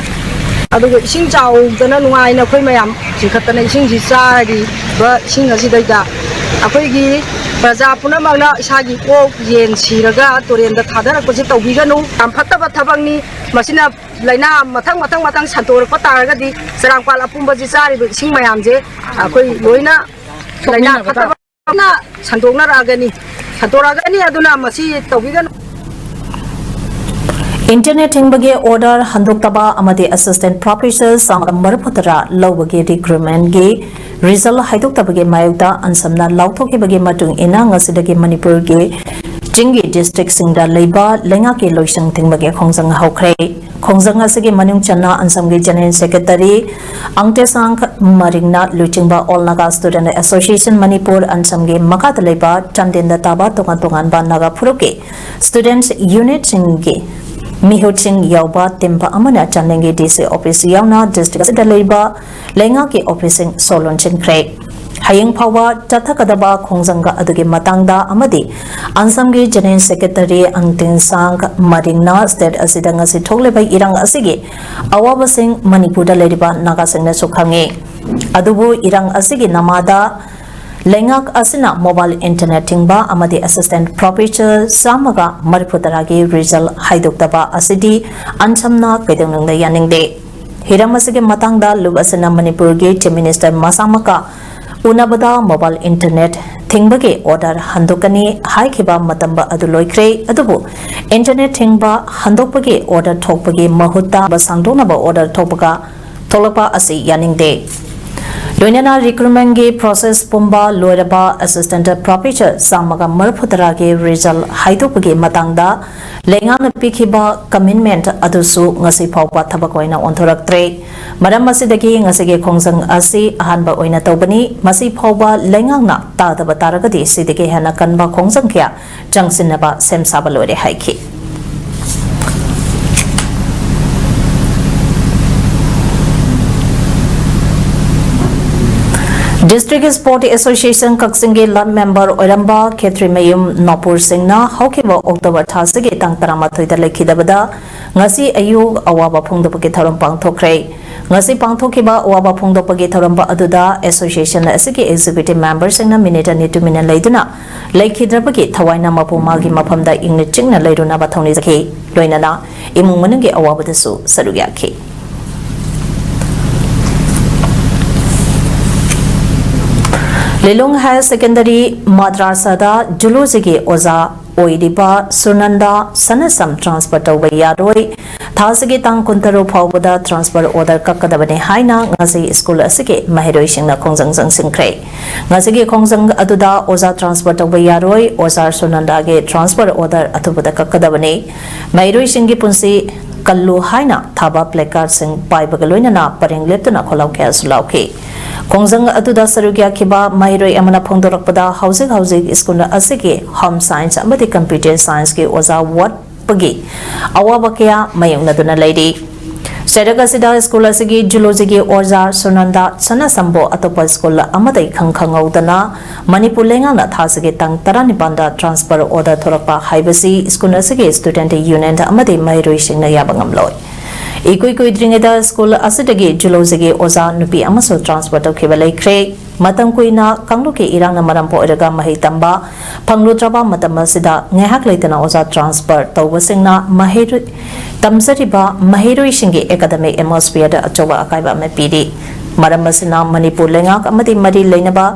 ꯑꯗꯨꯒ ꯏꯁꯤꯡ ꯆꯥꯎꯗꯅ ꯅꯨꯡꯉꯥꯏꯅ ꯑꯩꯈꯣꯏ ꯃꯌꯥꯝ ꯆꯤꯡꯈꯠꯇꯅ ꯏꯁꯤꯡꯁꯤ ꯆꯥꯔꯤꯕ ꯏꯁꯤꯡ ꯑꯁꯤꯗꯩꯗ ꯑꯩꯈꯣꯏꯒꯤ ꯄ꯭ꯔꯖꯥ ꯄꯨꯝꯅꯃꯛꯅ ꯏꯁꯥꯒꯤ ꯑꯣꯛ ꯌꯦꯟ ꯁꯤꯔꯒ ꯇꯨꯔꯦꯜꯗ ꯊꯥꯗꯔꯛꯄꯁꯦ ꯇꯧꯕꯤꯒꯅꯨ꯫ ꯌꯥꯝ ꯐꯠꯇꯕ ꯊꯕꯛꯅꯤ꯫ ꯃꯁꯤꯅ ꯂꯥꯏꯅꯥ ꯃꯊꯪ ꯃꯊꯪ ꯃꯊꯪ ꯁꯟꯗꯣꯔꯛꯄ ꯇꯥꯔꯒꯗꯤ ꯆꯔꯥꯡꯄꯥꯠ ꯑꯄꯨꯝꯕꯁꯤ ꯆꯥꯔꯤꯕ ꯏꯁꯤꯡ ꯃꯌꯥꯝꯁꯦ ꯑꯩꯈꯣꯏ ꯂꯣꯏꯅ ꯂꯥꯏꯅꯥ ꯐꯠꯇꯕ ꯁꯟꯗꯣꯛꯅꯔꯛꯑꯒꯅꯤ, ꯁꯟꯗꯣꯔꯛꯑꯒꯅꯤ꯫ ꯑꯗꯨꯅ ꯃꯁꯤ ꯇꯧꯕꯤꯒꯅꯨ꯫ Internet ꯊꯤꯡꯕꯒꯤ order ꯍꯟꯗꯣꯛꯇꯕ ꯑꯃꯗꯤ assistant professor ꯆꯥꯝꯃꯒ ꯃꯔꯤꯐꯨ ꯇꯔꯥ ꯂꯧꯕꯒꯤ recruitmentꯒꯤ result ꯍꯥꯏꯗꯣꯛꯇꯕꯒꯤ ꯃꯥꯌꯣꯛꯇ ꯑꯟꯁꯝꯅ ꯂꯥꯎꯊꯣꯛꯈꯤꯕꯒꯤ ꯃꯇꯨꯡ ꯏꯟꯅ ꯉꯁꯤꯗꯒꯤ ꯃꯅꯤꯄꯨꯔꯒꯤ ꯆꯤꯡꯒꯤ districtꯁꯤꯡꯗ ꯂꯩꯕ ꯂꯩꯉꯥꯛꯀꯤ ꯂꯣꯏꯁꯪ ꯊꯤꯡꯕꯒꯤ ꯈꯣꯡꯖꯪ ꯍꯧꯈ꯭ꯔꯦ꯫ ꯈꯣꯡꯖꯪ ꯑꯁꯤꯒꯤ ꯃꯅꯨꯡ ꯆꯟꯅ ꯑꯟꯁꯝꯒꯤ General Secretary ꯑꯪꯇꯦꯁꯥꯡ ꯃꯔꯤꯡꯅ ꯂꯨꯆꯤꯡꯕ All Naga Student Association Manipur ꯑꯟꯁꯝꯒꯤ ꯃꯈꯥꯗ ꯂꯩꯕ ꯆꯥꯟꯗꯦꯜꯗ ꯇꯥꯕ ꯇꯣꯉꯥꯟ ꯇꯣꯉꯥꯟꯕ ꯅꯥꯒꯥ ꯐꯨꯔꯨꯞꯀꯤ students unitꯁꯤꯡꯒꯤ ꯃꯤꯍꯨꯠꯁꯤꯡ ꯌꯥꯎꯕ team ꯑꯃꯅ ꯆꯥꯟꯗꯦꯜꯒꯤ DC office ꯌꯥꯎꯅ district ꯑꯁꯤꯗ ꯂꯩꯕ ꯂꯩꯉꯥꯛꯀꯤ officeꯁꯤꯡ ꯁꯣ ꯂꯣꯟꯁꯤꯟꯈ꯭ꯔꯦ꯫ ꯍꯌꯦꯡ ꯐꯥꯎꯕ ꯆꯠꯊꯒꯗꯕ ꯈꯣꯡꯖꯪꯒ ꯑꯗꯨꯒꯤ ꯃꯇꯥꯡꯗ ꯑꯃꯗꯤ ꯑꯟꯁꯝꯒꯤ General Secretary ꯑꯪꯇꯤꯟ ꯁꯥꯡ ꯃꯔꯤꯡꯅ state ꯑꯁꯤꯗ ꯉꯁꯤ ꯊꯣꯛꯂꯤꯕ ꯏꯔꯥꯡ ꯑꯁꯤꯒꯤ ꯑꯋꯥꯕꯁꯤꯡ ꯃꯅꯤꯄꯨꯔꯗ ꯂꯩꯔꯤꯕ ꯅꯥꯒꯥꯁꯤꯡꯅꯁꯨ ꯈꯪꯉꯤ꯫ ꯑꯗꯨꯕꯨ ꯏꯔꯥꯡ ꯑꯁꯤꯒꯤ ꯅꯃꯥꯗ ꯂꯩꯉꯥꯛ ꯑꯁꯤꯅ mobile internet ꯊꯤꯡꯕ ꯑꯃꯗꯤ assistant professor ꯆꯥꯝꯃꯒ ꯃꯔꯤꯐꯨ ꯇꯔꯥꯒꯤ result ꯍꯥꯏꯗꯣꯛꯇꯕ ꯑꯁꯤꯗꯤ ꯑꯟꯁꯝꯅ ꯀꯩꯗꯧꯅꯨꯡꯗ ꯌꯥꯅꯤꯡꯗꯦ꯫ ꯍꯤꯔꯝ ꯑꯁꯤꯒꯤ ꯃꯇꯥꯡꯗ ꯂꯨꯞ ꯑꯁꯤꯅ ꯃꯅꯤꯄꯨꯔꯒꯤ Chief Minister ꯃꯁꯥꯃꯛꯀ ꯎꯅꯕꯗ mobile internet ꯊꯤꯡꯕꯒꯤ order ꯍꯟꯗꯣꯛꯀꯅꯤ ꯍꯥꯏꯈꯤꯕ ꯃꯇꯝ ꯑꯗꯨ ꯂꯣꯏꯈ꯭ꯔꯦ꯫ ꯑꯗꯨꯕꯨ internet ꯊꯤꯡꯕ ꯍꯟꯗꯣꯛꯄꯒꯤ order ꯊꯣꯛꯄꯒꯤ ꯃꯍꯨꯠꯇ ꯁꯥꯡꯗꯣꯛꯅꯕ order ꯊꯣꯛꯄꯒ ꯊꯣꯛꯂꯛꯄ ꯑꯁꯤ ꯌꯥꯅꯤꯡꯗꯦ꯫ ꯂꯣꯏꯅꯅ recruitmentꯒꯤ process ꯄꯨꯝꯕ ꯂꯣꯏꯔꯕ assistant professor ꯆꯥꯝꯃꯒ ꯃꯔꯤꯐꯨ ꯇꯔꯥꯒꯤ result ꯍꯥꯏꯗꯣꯛꯄꯒꯤ ꯃꯇꯥꯡꯗ ꯂꯩꯉꯥꯛꯅ ꯄꯤꯈꯤꯕ commitment ꯑꯗꯨꯁꯨ ꯉꯁꯤ ꯐꯥꯎꯕ ꯊꯕꯛ ꯑꯣꯏꯅ ꯑꯣꯟꯊꯣꯔꯛꯇ꯭ꯔꯦ꯫ ꯃꯔꯝ ꯑꯁꯤꯗꯒꯤ ꯉꯁꯤꯒꯤ ꯈꯣꯡꯖꯪ ꯑꯁꯤ ꯑꯍꯥꯟꯕ ꯑꯣꯏꯅ ꯇꯧꯕꯅꯤ꯫ ꯃꯁꯤ ꯐꯥꯎꯕ ꯂꯩꯉꯥꯛꯅ ꯇꯥꯗꯕ ꯇꯥꯔꯒꯗꯤ ꯁꯤꯗꯒꯤ ꯍꯦꯟꯅ ꯀꯟꯕ ꯈꯣꯡꯖꯪ ꯀꯌꯥ ꯆꯪꯁꯤꯟꯅꯕ ꯁꯦꯝ ꯁꯥꯕ ꯂꯣꯏꯔꯦ ꯍꯥꯏꯈꯤ꯫ District Sport Association ꯀꯛꯆꯤꯡꯒꯤ ꯂꯞ member ꯑꯣꯏꯔꯝꯕ ꯈꯦꯇ꯭ꯔꯤꯃꯌꯨꯝ ꯅꯣꯄꯨꯔ ꯁꯤꯡꯅ ꯍꯧꯈꯤꯕ October ꯊꯥ ꯑꯁꯤꯒꯤ ꯇꯥꯡ ꯇꯔꯥꯃꯥꯊꯣꯏꯗ ꯂꯩꯈꯤꯗꯕꯗ ꯉꯁꯤ ꯑꯌꯨꯛ ꯑꯋꯥꯕ ꯐꯣꯡꯗꯣꯛꯄꯒꯤ ꯊꯧꯔꯝ ꯄꯥꯡꯊꯣꯛꯈ꯭ꯔꯦ꯫ ꯉꯁꯤ ꯄꯥꯡꯊꯣꯛꯈꯤꯕ ꯑꯋꯥꯕ ꯐꯣꯡꯗꯣꯛꯄꯒꯤ ꯊꯧꯔꯝ ꯑꯗꯨꯗ association ꯑꯁꯤꯒꯤ executive member ꯁꯤꯡꯅ minute ꯑꯅꯤ ꯇꯨꯃꯤꯟꯅ ꯂꯩꯗꯨꯅ ꯂꯩꯈꯤꯗ꯭ꯔꯕꯒꯤ ꯊꯋꯥꯏꯅ ꯃꯄꯨ ꯃꯥꯒꯤ ꯃꯐꯝꯗ ꯏꯪꯅ ꯆꯤꯛꯅ ꯂꯩꯔꯨꯅꯕ ꯊꯧꯅꯤꯖꯈꯤ꯫ ꯂꯣꯏꯅꯅ ꯏꯃꯨꯡ ꯃꯅꯨꯡꯒꯤ ꯑꯋꯥꯕꯗꯁꯨ ꯁꯔꯨꯛ ꯌꯥꯈꯤ꯫ ꯂꯤꯂꯣꯡ Higher Secondary ꯃꯗ꯭ꯔꯥꯁꯥꯗ ꯖꯨꯂꯣꯖꯤꯒꯤ ꯑꯣꯖꯥ ꯑꯣꯏꯔꯤꯕ ꯁꯨꯅꯟꯗꯥ ꯁꯅꯥꯁꯝ transfer ꯇꯧꯕ ꯌꯥꯔꯣꯏ꯫ ꯊꯥ ꯑꯁꯤꯒꯤ ꯇꯥꯡ ꯀꯨꯟꯇꯔꯨꯛ ꯐꯥꯎꯕꯗ transfer order ꯀꯛꯀꯗꯕꯅꯤ ꯍꯥꯏꯅ ꯉꯁꯤ ꯁ꯭ꯀꯨꯜ ꯑꯁꯤꯒꯤ ꯃꯍꯩꯔꯣꯏꯁꯤꯡꯅ ꯈꯣꯡꯖꯪ ꯆꯪꯁꯤꯟꯈ꯭ꯔꯦ꯫ ꯉꯁꯤꯒꯤ ꯈꯣꯡꯖꯪ ꯑꯗꯨꯗ ꯑꯣꯖꯥ transfer ꯇꯧꯕ ꯌꯥꯔꯣꯏ, ꯑꯣꯖꯥ ꯁꯨꯅꯟꯗꯥꯒꯤ transfer order ꯑꯊꯨꯕꯗ ꯀꯛꯀꯗꯕꯅꯤ꯫ ꯃꯍꯩꯔꯣꯏꯁꯤꯡꯒꯤ ꯄꯨꯟꯁꯤ ꯀꯜꯂꯨ ꯍꯥꯏꯅ ꯊꯥꯕ placardꯁꯤꯡ ꯄꯥꯏꯕꯒ ꯂꯣꯏꯅꯅ ꯄꯔꯦꯡ ꯂꯦꯞꯇꯨꯅ ꯈꯣꯜꯂꯥꯎ ꯀꯌꯥꯁꯨ ꯂꯥꯎꯈꯤ꯫ ꯈꯣꯡꯖꯪ ꯑꯗꯨꯗ ꯁꯔꯨꯛ ꯌꯥꯈꯤꯕ ꯃꯍꯩꯔꯣꯏ ꯑꯃꯅ ꯐꯣꯡꯗꯣꯔꯛꯄꯗ, ꯍꯧꯖꯤꯛ ꯍꯧꯖꯤꯛ ꯁ꯭ꯀꯨꯜ ꯑꯁꯤꯒꯤ Home Science ꯑꯃꯗꯤ Computer Scienceꯀꯤ ꯑꯣꯖꯥ ꯋꯥꯠꯄꯒꯤ ꯑꯋꯥꯕ ꯀꯌꯥ ꯃꯥꯌꯣꯛꯅꯗꯨꯅ ꯂꯩꯔꯤ꯫ ꯆꯩꯔꯛ ꯑꯁꯤꯗ ꯁ꯭ꯀꯨꯜ ꯑꯁꯤꯒꯤ Zoologyꯒꯤ ꯑꯣꯖꯥ ꯁꯨꯅꯟꯗꯥ ꯁꯅꯥꯁꯝꯕꯨ ꯑꯇꯣꯞꯄ ꯁ꯭ꯀꯨꯜ ꯑꯃꯗ ꯏꯈꯪ ꯈꯪꯍꯧꯗꯅ ꯃꯅꯤꯄꯨꯔ ꯂꯩꯉꯥꯛꯅ ꯊꯥ ꯑꯁꯤꯒꯤ ꯇꯥꯡ ꯇꯔꯥꯅꯤꯄꯥꯟꯗ transfer order ꯊꯣꯔꯛꯄ ꯍꯥꯏꯕꯁꯤ ꯁ꯭ꯀꯨꯜ ꯑꯁꯤꯒꯤ student union ꯑꯃꯗꯤ ꯃꯍꯩꯔꯣꯏꯁꯤꯡꯅ ꯌꯥꯕ ꯉꯝꯂꯣꯏ꯫ ꯏꯀꯨꯏ ꯀꯨꯏꯗ꯭ꯔꯤꯉꯩꯗ ꯁ꯭ꯀꯨꯜ ꯑꯁꯤꯗꯒꯤ Zoologyꯒꯤ ꯑꯣꯖꯥ ꯅꯨꯄꯤ ꯑꯃꯁꯨ transfer ꯇꯧꯈꯤꯕ ꯂꯩꯈ꯭ꯔꯦ꯫ ꯃꯇꯝ ꯀꯨꯏꯅ ꯀꯥꯡꯂꯨꯞꯀꯤ ꯏꯔꯥꯡꯅ ꯃꯔꯝ ꯑꯣꯏꯔꯒ ꯃꯍꯩ ꯇꯝꯕ ꯐꯪꯂꯨꯗ꯭ꯔꯕ ꯃꯇꯝ ꯑꯁꯤꯗ ꯉꯥꯏꯍꯥꯛ ꯂꯩꯇꯅ ꯑꯣꯖꯥ transfer ꯇꯧꯕꯁꯤꯡꯅ ꯃꯍꯩꯔꯣꯏ, ꯇꯝꯖꯔꯤꯕ ꯃꯍꯩꯔꯣꯏꯁꯤꯡꯒꯤ academic atmosphereꯗ ꯑꯆꯧꯕ ꯑꯀꯥꯏꯕ ꯑꯃ ꯄꯤꯔꯤ꯫ ꯃꯔꯝ ꯑꯁꯤꯅ ꯃꯅꯤꯄꯨꯔ ꯂꯩꯉꯥꯛ ꯑꯃꯗꯤ ꯃꯔꯤ ꯂꯩꯅꯕ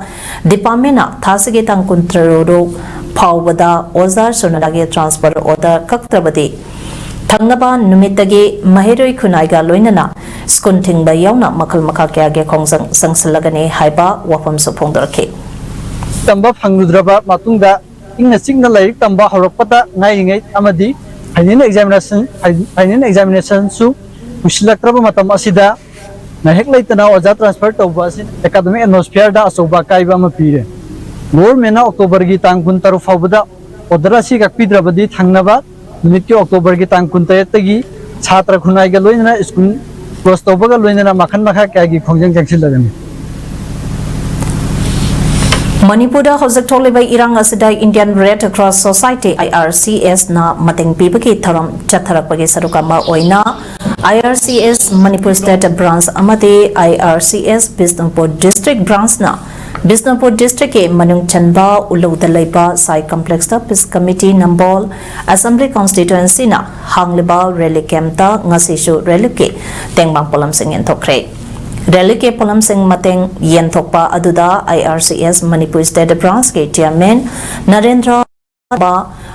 departmentꯅ ꯊꯥ ꯑꯁꯤꯒꯤ ꯇꯥꯡ ꯀꯨꯟꯇꯔꯨꯛ ꯐꯥꯎꯕꯗ ꯑꯣꯖꯥ ꯁꯨꯅꯟꯗꯥꯒꯤ transfer order ꯀꯛꯇ꯭ꯔꯕꯗꯤ ꯊꯪꯅꯕ ꯅꯨꯃꯤꯠꯇꯒꯤ ꯃꯍꯩꯔꯣꯏ ꯈꯨꯟꯅꯥꯏꯒ ꯂꯣꯏꯅꯅ ꯁ꯭ꯀꯨꯜ ꯊꯤꯡꯕ ꯌꯥꯎꯅ ꯃꯈꯜ ꯃꯈꯥ ꯀꯌꯥꯒꯤ ꯈꯣꯡꯖꯪ ꯆꯪꯁꯤꯜꯂꯒꯅꯤ ꯍꯥꯏꯕ ꯋꯥꯐꯝꯁꯨ ꯐꯣꯡꯗꯣꯔꯛꯈꯤ꯫ ꯇꯝꯕ ꯐꯪꯂꯨꯗ꯭ꯔꯕ ꯃꯇꯨꯡꯗ ꯏꯪꯅ ꯆꯤꯛꯅ ꯂꯥꯏꯔꯤꯛ ꯇꯝꯕ ꯍꯧꯔꯛꯄꯗ ꯉꯥꯏꯔꯤꯉꯩ ꯑꯃꯗꯤ final examination, final examinationꯁꯨ ꯀꯨꯏꯁꯤꯜꯂꯛꯇ꯭ꯔꯕ ꯃꯇꯝ ꯑꯁꯤꯗ ꯉꯥꯏꯍꯥꯛ ꯂꯩꯇꯅ ꯑꯣꯖꯥ transfer ꯇꯧꯕ ꯑꯁꯤ academic atmosphereꯗ ꯑꯆꯧꯕ ꯑꯀꯥꯏꯕ ꯑꯃ ꯄꯤꯔꯦ꯫ Governmentꯅ Octoberꯒꯤ ꯇꯥꯡ ꯀꯨꯟꯇꯔꯨꯛ ꯐꯥꯎꯕꯗ order ꯑꯁꯤ ꯀꯛꯄꯤꯗ꯭ꯔꯕꯗꯤ ꯊꯪꯅꯕ ꯅꯨꯃꯤꯠꯀꯤ Octoberꯒꯤ ꯇꯥꯡ ꯀꯨꯟꯇꯔꯦꯠꯇꯒꯤ ꯁꯥꯇ꯭ꯔ ꯈꯨꯟꯅꯥꯏꯒ ꯂꯣꯏꯅꯅ ꯁ꯭ꯀꯨꯜ close ꯇꯧꯕꯒ ꯂꯣꯏꯅꯅ ꯃꯈꯜ ꯃꯈꯥ ꯀꯌꯥꯒꯤ ꯈꯣꯡꯖꯪ ꯆꯪꯁꯤꯜꯂꯒꯅꯤ꯫ ꯃꯅꯤꯄꯨꯔꯗ ꯍꯧꯖꯤꯛ ꯊꯣꯛꯂꯤꯕ ꯏꯔꯥꯡ ꯑꯁꯤꯗ Indian Red Cross Society, IRCSꯅ ꯃꯇꯦꯡ ꯄꯤꯕꯒꯤ ꯊꯧꯔꯝ ꯆꯠꯊꯔꯛꯄꯒꯤ ꯁꯔꯨꯛ ꯑꯃ ꯑꯣꯏꯅ IRCS Manipur State Branch ꯑꯃꯗꯤ IRCS Bishnupur District Branchꯅ ꯕꯤꯁꯅꯨꯄꯨꯔ districtꯀꯤ ꯃꯅꯨꯡ ꯆꯟꯕ ꯎꯂꯧꯗ ꯂꯩꯕ ꯁꯥꯏ complexꯇ Peace Committee ꯅꯝꯕꯣꯜ Assembly Constituencyꯅ ꯍꯥꯡꯂꯤꯕ relief campꯇ ꯉꯁꯤꯁꯨ reliefꯀꯤ ꯇꯦꯡꯕꯥꯡ ꯄꯣꯠꯂꯝꯁꯤꯡ ꯌꯦꯟꯊꯣꯛꯈ꯭ꯔꯦ꯫ Reliefꯀꯤ ꯄꯣꯠꯂꯝꯁꯤꯡ ꯃꯇꯦꯡ ꯌꯦꯟꯊꯣꯛꯄ ꯑꯗꯨꯗ IRCS Manipur State Branchꯀꯤ Chairman Narendra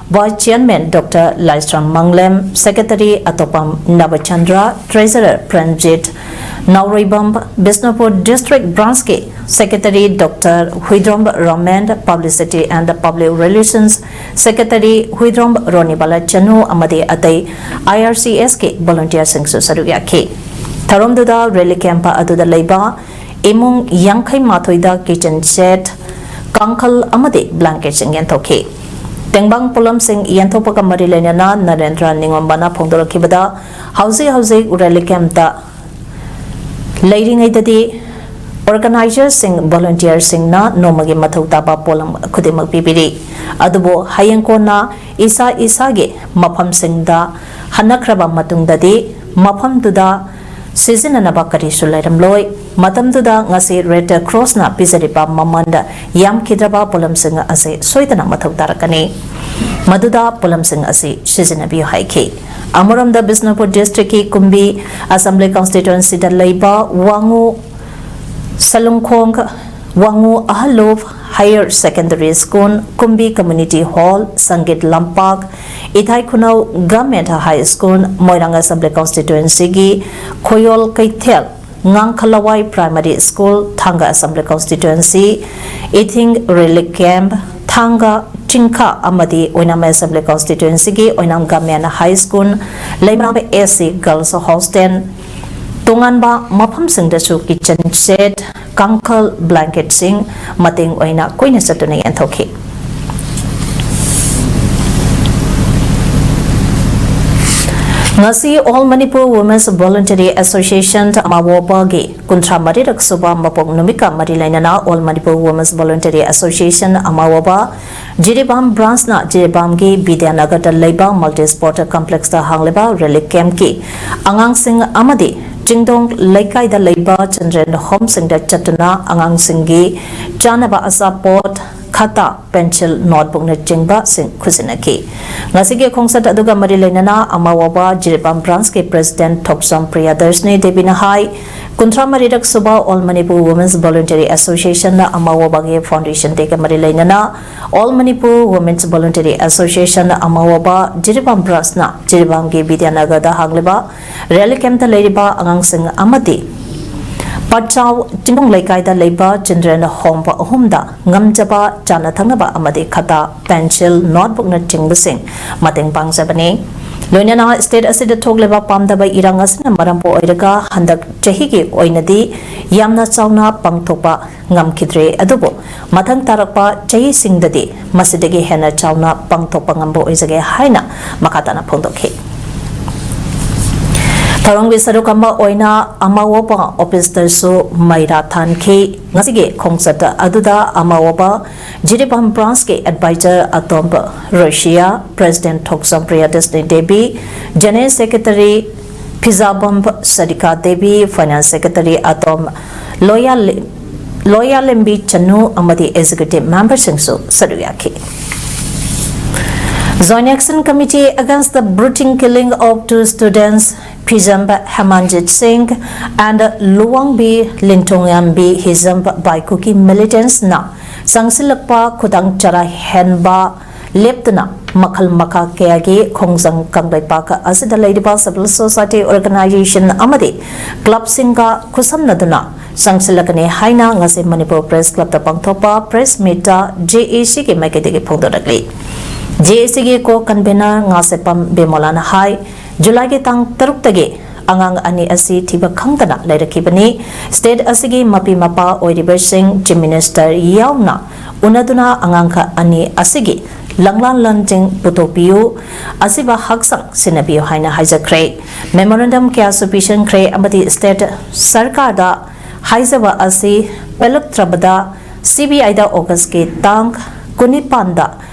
Vice Chairman Doctor Laisram Manglem, Secretary Atopam Nabachandra, Treasurer Pranjit Nauroibam, Bishnupur District Branch ꯀꯤ Secretary Doctor Huidromb Raman, Publicity and Public Relations Secretary Huidromb Ronibala Chanu ꯑꯃꯗꯤ ꯑꯇꯩ I R C S ꯀꯤ volunteer ꯁꯤꯡꯁꯨ ꯁꯔꯨꯛ ꯌꯥꯈꯤ꯫ ꯊꯧꯔꯝꯗꯨꯗ relief camp ꯑꯗꯨꯗ ꯂꯩꯕ ꯏꯃꯨꯡ ꯌꯥꯡꯈꯩ ꯃꯥꯊꯣꯏꯗ kitchen set, ꯀꯥꯡꯈꯜ ꯑꯃꯗꯤ blanket ꯁꯤꯡ ꯌꯦꯟꯊꯣꯛꯈꯤ꯫ ꯇꯦꯡꯕꯥꯡ ꯄꯣꯠꯂꯝꯁꯤꯡ ꯌꯦꯟꯊꯣꯛꯄꯒ ꯃꯔꯤ ꯂꯩꯅꯅ ꯅꯔꯦꯟꯗ꯭ꯔ ꯅꯤꯉꯣꯝꯕꯅ ꯐꯣꯡꯗꯣꯔꯛꯈꯤꯕꯗ, ꯍꯧꯖꯤꯛ ꯍꯧꯖꯤꯛ relief camp ꯇ ꯂꯩꯔꯤꯉꯩꯗꯗꯤ organizer ꯁꯤꯡ, volunteer ꯁꯤꯡꯅ ꯅꯣꯡꯃꯒꯤ ꯃꯊꯧ ꯇꯥꯕ ꯄꯣꯠꯂꯝ ꯈꯨꯗꯤꯡꯃꯛ ꯄꯤꯕꯤꯔꯤ꯫ ꯑꯗꯨꯕꯨ ꯍꯌꯦꯡ ꯀꯣꯟꯅ ꯏꯁꯥ ꯏꯁꯥꯒꯤ ꯃꯐꯝꯁꯤꯡꯗ ꯍꯟꯅꯈ꯭ꯔꯕ ꯃꯇꯨꯡꯗꯗꯤ ꯃꯐꯝꯗꯨꯗ ꯁꯤꯖꯤꯟꯅꯅꯕ ꯀꯔꯤꯁꯨ ꯂꯩꯔꯝꯂꯣꯏ꯫ ꯃꯇꯝꯗꯨꯗ ꯉꯁꯤ Red Cross ꯅ ꯄꯤꯖꯔꯤꯕ ꯃꯃꯜ ꯌꯥꯝꯈꯤꯗ꯭ꯔꯕ ꯄꯣꯠꯂꯝꯁꯤꯡ ꯑꯁꯤ ꯁꯣꯏꯗꯅ ꯃꯊꯧ ꯇꯥꯔꯛꯀꯅꯤ꯫ ꯃꯗꯨꯗ ꯄꯣꯠꯂꯝꯁꯤꯡ ꯑꯁꯤ ꯁꯤꯖꯤꯟꯅꯕꯤꯌꯨ ꯍꯥꯏꯈꯤ꯫ ꯑꯃꯔꯣꯝꯗ ꯕꯤꯁꯅꯨꯄꯨꯔ district ꯀꯤ ꯀꯨꯝꯕꯤ Assembly Constituency ꯗ ꯂꯩꯕ ꯋꯥꯉꯨ ꯁꯂꯨꯡꯈꯣꯡ ꯋꯥꯉꯨ ꯑꯍꯜꯂꯨꯞ Higher Secondary School, ꯀꯨꯝꯕꯤ Community Hall, ꯁꯪꯒꯤꯠ ꯂꯝꯄꯥꯛ, ꯏꯊꯥꯏ ꯈꯨꯅꯧ Government High School, ꯃꯣꯏꯔꯥꯡ Assembly Constituency ꯒꯤ ꯈꯣꯌꯣꯜ ꯀꯩꯊꯦꯜ, ꯉꯥꯡꯈꯂꯋꯥꯏ Primary School, ꯊꯥꯡꯒ Assembly Constituency, ꯏꯊꯤꯡ Relief Camp, ꯊꯥꯡꯒ ꯆꯤꯡꯈꯥ ꯑꯃꯗꯤ ꯑꯣꯏꯅꯥꯝ Assembly Constituency ꯒꯤ ꯑꯣꯏꯅꯥꯝ Government High School, ꯂꯩꯃꯔꯥꯝ S C Girls Hostel, ꯇꯣꯉꯥꯟꯕ ꯃꯐꯝꯁꯤꯡꯗꯁꯨ kitchen set, ꯀꯥꯡꯈꯜ, blanket ꯁꯤꯡ ꯃꯇꯦꯡ ꯑꯣꯏꯅ ꯀꯣꯏꯅ ꯆꯠꯇꯨꯅ ꯌꯦꯟꯊꯣꯛꯈꯤ꯫ ꯉꯁꯤ All Manipur Women's Voluntary Association, ꯑꯃꯥꯋꯣꯕꯥꯒꯤ ꯀꯨꯟꯊ꯭ꯔꯥ ꯃꯔꯤꯔꯛ ꯁꯨꯕ ꯃꯄꯣꯛ ꯅꯨꯃꯤꯠꯀ ꯃꯔꯤ ꯂꯩꯅꯅ All Manipur Women's Voluntary Association, ꯑꯃꯥꯋꯣꯕꯥ, Jiribam branch ꯅ ꯖꯤꯔꯤꯕꯥꯝꯒꯤ ꯕꯤꯗ꯭ꯌꯥꯅꯒꯔꯗ ꯂꯩꯕ Multi Sport Complex ꯇ ꯍꯥꯡꯂꯤꯕ relief camp ꯀꯤ ꯑꯉꯥꯡꯁꯤꯡ ꯑꯃꯗꯤ ꯆꯤꯡꯗꯣꯡ ꯂꯩꯀꯥꯏꯗ ꯂꯩꯕ children home ꯁꯤꯡꯗ ꯆꯠꯇꯨꯅ ꯑꯉꯥꯡꯁꯤꯡꯒꯤ ꯆꯥꯅꯕ ꯑꯆꯥꯄꯣꯠ, ꯈꯇꯥ, ꯄꯦꯟꯁꯤꯜ, ꯅꯣꯠꯕꯨꯛꯅꯆꯤꯡꯕꯁꯤꯡ ꯈꯨꯠꯁꯤꯟꯅꯈꯤ꯫ ꯉꯁꯤꯒꯤ ꯈꯣꯡꯆꯠ ꯑꯗꯨꯒ ꯃꯔꯤ ꯂꯩꯅꯅ ꯑꯃꯥ ꯑꯣꯕꯥ ꯖꯤꯔꯤꯕꯥꯝ ꯕ꯭ꯔꯥꯟꯁꯀꯤ ꯄ꯭ꯔꯦꯁꯤꯗꯦꯟꯠ ꯊꯣꯛꯆꯣꯝ ꯄ꯭ꯔꯤꯌꯥꯗꯔꯁꯅꯤ ꯗꯦꯕꯤꯅ ꯍꯥꯏ, ꯀꯨꯟꯊ꯭ꯔꯥ ꯃꯔꯤꯔꯛ ꯁꯨꯕ All Manipur Women's Voluntary Associationꯅ ꯑꯃꯥ ꯑꯣꯕꯥꯒꯤ ꯐꯥꯎꯟꯗꯦꯁꯟ ꯗꯦꯒ ꯃꯔꯤ ꯂꯩꯅꯅ All Manipur Women's Voluntary Association ꯑꯃꯥ ꯑꯣꯕꯥ ꯖꯤꯔꯤꯕꯥꯝ ꯕ꯭ꯔꯥꯟꯁꯅ ꯖꯤꯔꯤꯕꯥꯝꯒꯤ ꯕꯤꯗ꯭ꯌꯥꯅꯒꯔꯗ ꯍꯥꯡꯂꯤꯕ ꯔꯦꯂꯤ ꯀꯦꯝꯞꯇ ꯂꯩꯔꯤꯕ ꯑꯉꯥꯡꯁꯤꯡ ꯑꯃꯗꯤ ꯄꯠꯆꯥꯎ ꯆꯤꯡꯈꯣꯡ ꯂꯩꯀꯥꯏꯗ ꯂꯩꯕ children home ꯑꯍꯨꯝꯗ ꯉꯝꯖꯕ ꯆꯥꯅ ꯊꯛꯅꯕ ꯑꯃꯗꯤ ꯈꯇꯥ, ꯄꯦꯟꯁꯤꯜ, ꯅꯣꯠꯕꯨꯛꯅꯆꯤꯡꯕꯁꯤꯡ ꯃꯇꯦꯡ ꯄꯥꯡꯖꯕꯅꯤ꯫ ꯂꯣꯏꯅꯅ ꯁ꯭ꯇꯦꯠ ꯑꯁꯤꯗ ꯊꯣꯛꯂꯤꯕ ꯄꯥꯝꯗꯕ ꯏꯔꯥꯡ ꯑꯁꯤꯅ ꯃꯔꯝ ꯑꯣꯏꯔꯒ ꯍꯟꯗꯛ ꯆꯍꯤꯒꯤ ꯑꯣꯏꯅꯗꯤ ꯌꯥꯝꯅ ꯆꯥꯎꯅ ꯄꯥꯡꯊꯣꯛꯄ ꯉꯝꯈꯤꯗ꯭ꯔꯦ, ꯑꯗꯨꯕꯨ ꯃꯊꯪ ꯇꯥꯔꯛꯄ ꯆꯍꯤꯁꯤꯡꯗꯗꯤ ꯃꯁꯤꯗꯒꯤ ꯍꯦꯟꯅ ꯆꯥꯎꯅ ꯄꯥꯡꯊꯣꯛꯄ ꯉꯝꯕ ꯑꯣꯏꯖꯒꯦ ꯍꯥꯏꯅ ꯃꯈꯥ ꯇꯥꯅ ꯐꯣꯡꯗꯣꯛꯈꯤ꯫ ꯊꯧꯔꯝꯒꯤ ꯁꯔꯨꯛ ꯑꯃ ꯑꯣꯏꯅ ꯑꯃꯥ ꯑꯣꯕꯥ ꯑꯣꯐꯤꯁꯇꯁꯨ ꯃꯩꯔꯥ ꯊꯥꯟꯈꯤ꯫ ꯉꯁꯤꯒꯤ ꯈꯣꯡꯆꯠ ꯑꯗꯨꯗ ꯑꯃꯥ ꯑꯣꯕꯥ ꯖꯤꯔꯤꯕꯥꯝ ꯕ꯭ꯔꯥꯟꯁꯀꯤ adviser Atomba Rosia, president Thokchom Priyadarshini Devi, general secretary Phijabam Sarika Devi, finance secretary Atom ꯂꯣꯌꯥ-, ꯂꯣꯌꯥꯂꯦꯝꯕꯤ ꯆꯅꯨ ꯑꯃꯗꯤ ꯑꯦꯛꯖꯤꯀ꯭ꯌꯨꯇꯤꯚ ꯃꯦꯝꯕꯔꯁꯤꯡꯁꯨ ꯁꯔꯨꯛ ꯌꯥꯈꯤ꯫ Joint Action Committee against the brutal killing of two students, Phijamb Hemanjit Singh and Luwangbi Linthongyambi Hijamb by Kuki militants ꯅ ꯆꯪꯁꯤꯜꯂꯛꯄ ꯈꯨꯗꯥꯡ ꯆꯔꯥ ꯍꯦꯟꯕ ꯂꯦꯞꯇꯅ ꯃꯈꯜ ꯃꯈꯥ ꯀꯌꯥꯒꯤ ꯈꯣꯡꯖꯪ ꯀꯪꯂꯩꯄꯥꯛ ꯑꯁꯤꯗ ꯂꯩꯔꯤꯕ civil society organization ꯑꯃꯗꯤ ꯀ꯭ꯂꯕꯁꯤꯡꯒ ꯈꯨꯠꯁꯝꯅꯗꯨꯅ ꯆꯪꯁꯤꯜꯂꯛꯀꯅꯤ ꯍꯥꯏꯅ ꯉꯁꯤ ꯃꯅꯤꯄꯨꯔ ꯄ꯭ꯔꯦꯁ ꯀ꯭ꯂꯕꯇ ꯄꯥꯡꯊꯣꯛꯄ ꯄ꯭ꯔꯦꯁ ꯃꯤꯠꯇ ꯖꯦ ꯑꯦ ꯁꯤꯒꯤ ꯃꯥꯏꯀꯩꯗꯒꯤ ꯐꯣꯡꯗꯣꯔꯛꯂꯤ꯫ ꯖꯦ ꯑꯦ ꯁꯤꯒꯤ ꯀꯣ ꯀꯟꯚꯦꯅꯔ ꯉꯥꯁꯦꯄꯝ ꯕꯤꯃꯣꯂꯥꯅ ꯍꯥꯏ, ꯖꯨꯂꯥꯏꯒꯤ ꯇꯥꯡ ꯇꯔꯨꯛꯇꯒꯤ ꯑꯉꯥꯡ ꯑꯅꯤ ꯑꯁꯤ ꯊꯤꯕ ꯈꯪꯗꯅ ꯂꯩꯔꯛꯈꯤꯕꯅꯤ꯫ ꯁ꯭ꯇꯦꯠ ꯑꯁꯤꯒꯤ ꯃꯄꯤ ꯃꯄꯥ ꯑꯣꯏꯔꯤꯕꯁꯤꯡ, ꯆꯤꯐ ꯃꯤꯅꯤꯁꯇꯔ ꯌꯥꯎꯅ ꯎꯅꯗꯨꯅ ꯑꯉꯥꯡ ꯑꯅꯤ ꯑꯁꯤꯒꯤ ꯂꯪꯂꯥꯟ ꯂꯟꯖꯤꯡ ꯄꯨꯊꯣꯛꯄꯤꯌꯨ, ꯑꯁꯤꯕ ꯍꯛꯆꯥꯡ ꯁꯤꯟꯅꯕꯤꯌꯨ ꯍꯥꯏꯅ ꯍꯥꯏꯖꯈ꯭ꯔꯦ꯫ ꯃꯦꯃꯣꯔꯦꯟꯗꯝ ꯀꯌꯥꯁꯨ ꯄꯤꯁꯤꯟꯈ꯭ꯔꯦ ꯑꯃꯗꯤ ꯁ꯭ꯇꯦꯠ ꯁꯔꯀꯥꯔꯗ ꯍꯥꯏꯖꯕ ꯑꯁꯤ ꯄꯦꯜꯂꯛꯇ꯭ꯔꯕꯗ ꯁꯤ ꯕꯤ ꯑꯥꯏꯗ ꯑꯣꯒꯁꯀꯤ ꯇꯥꯡ ꯀꯨꯟꯅꯤꯄꯥꯟꯗ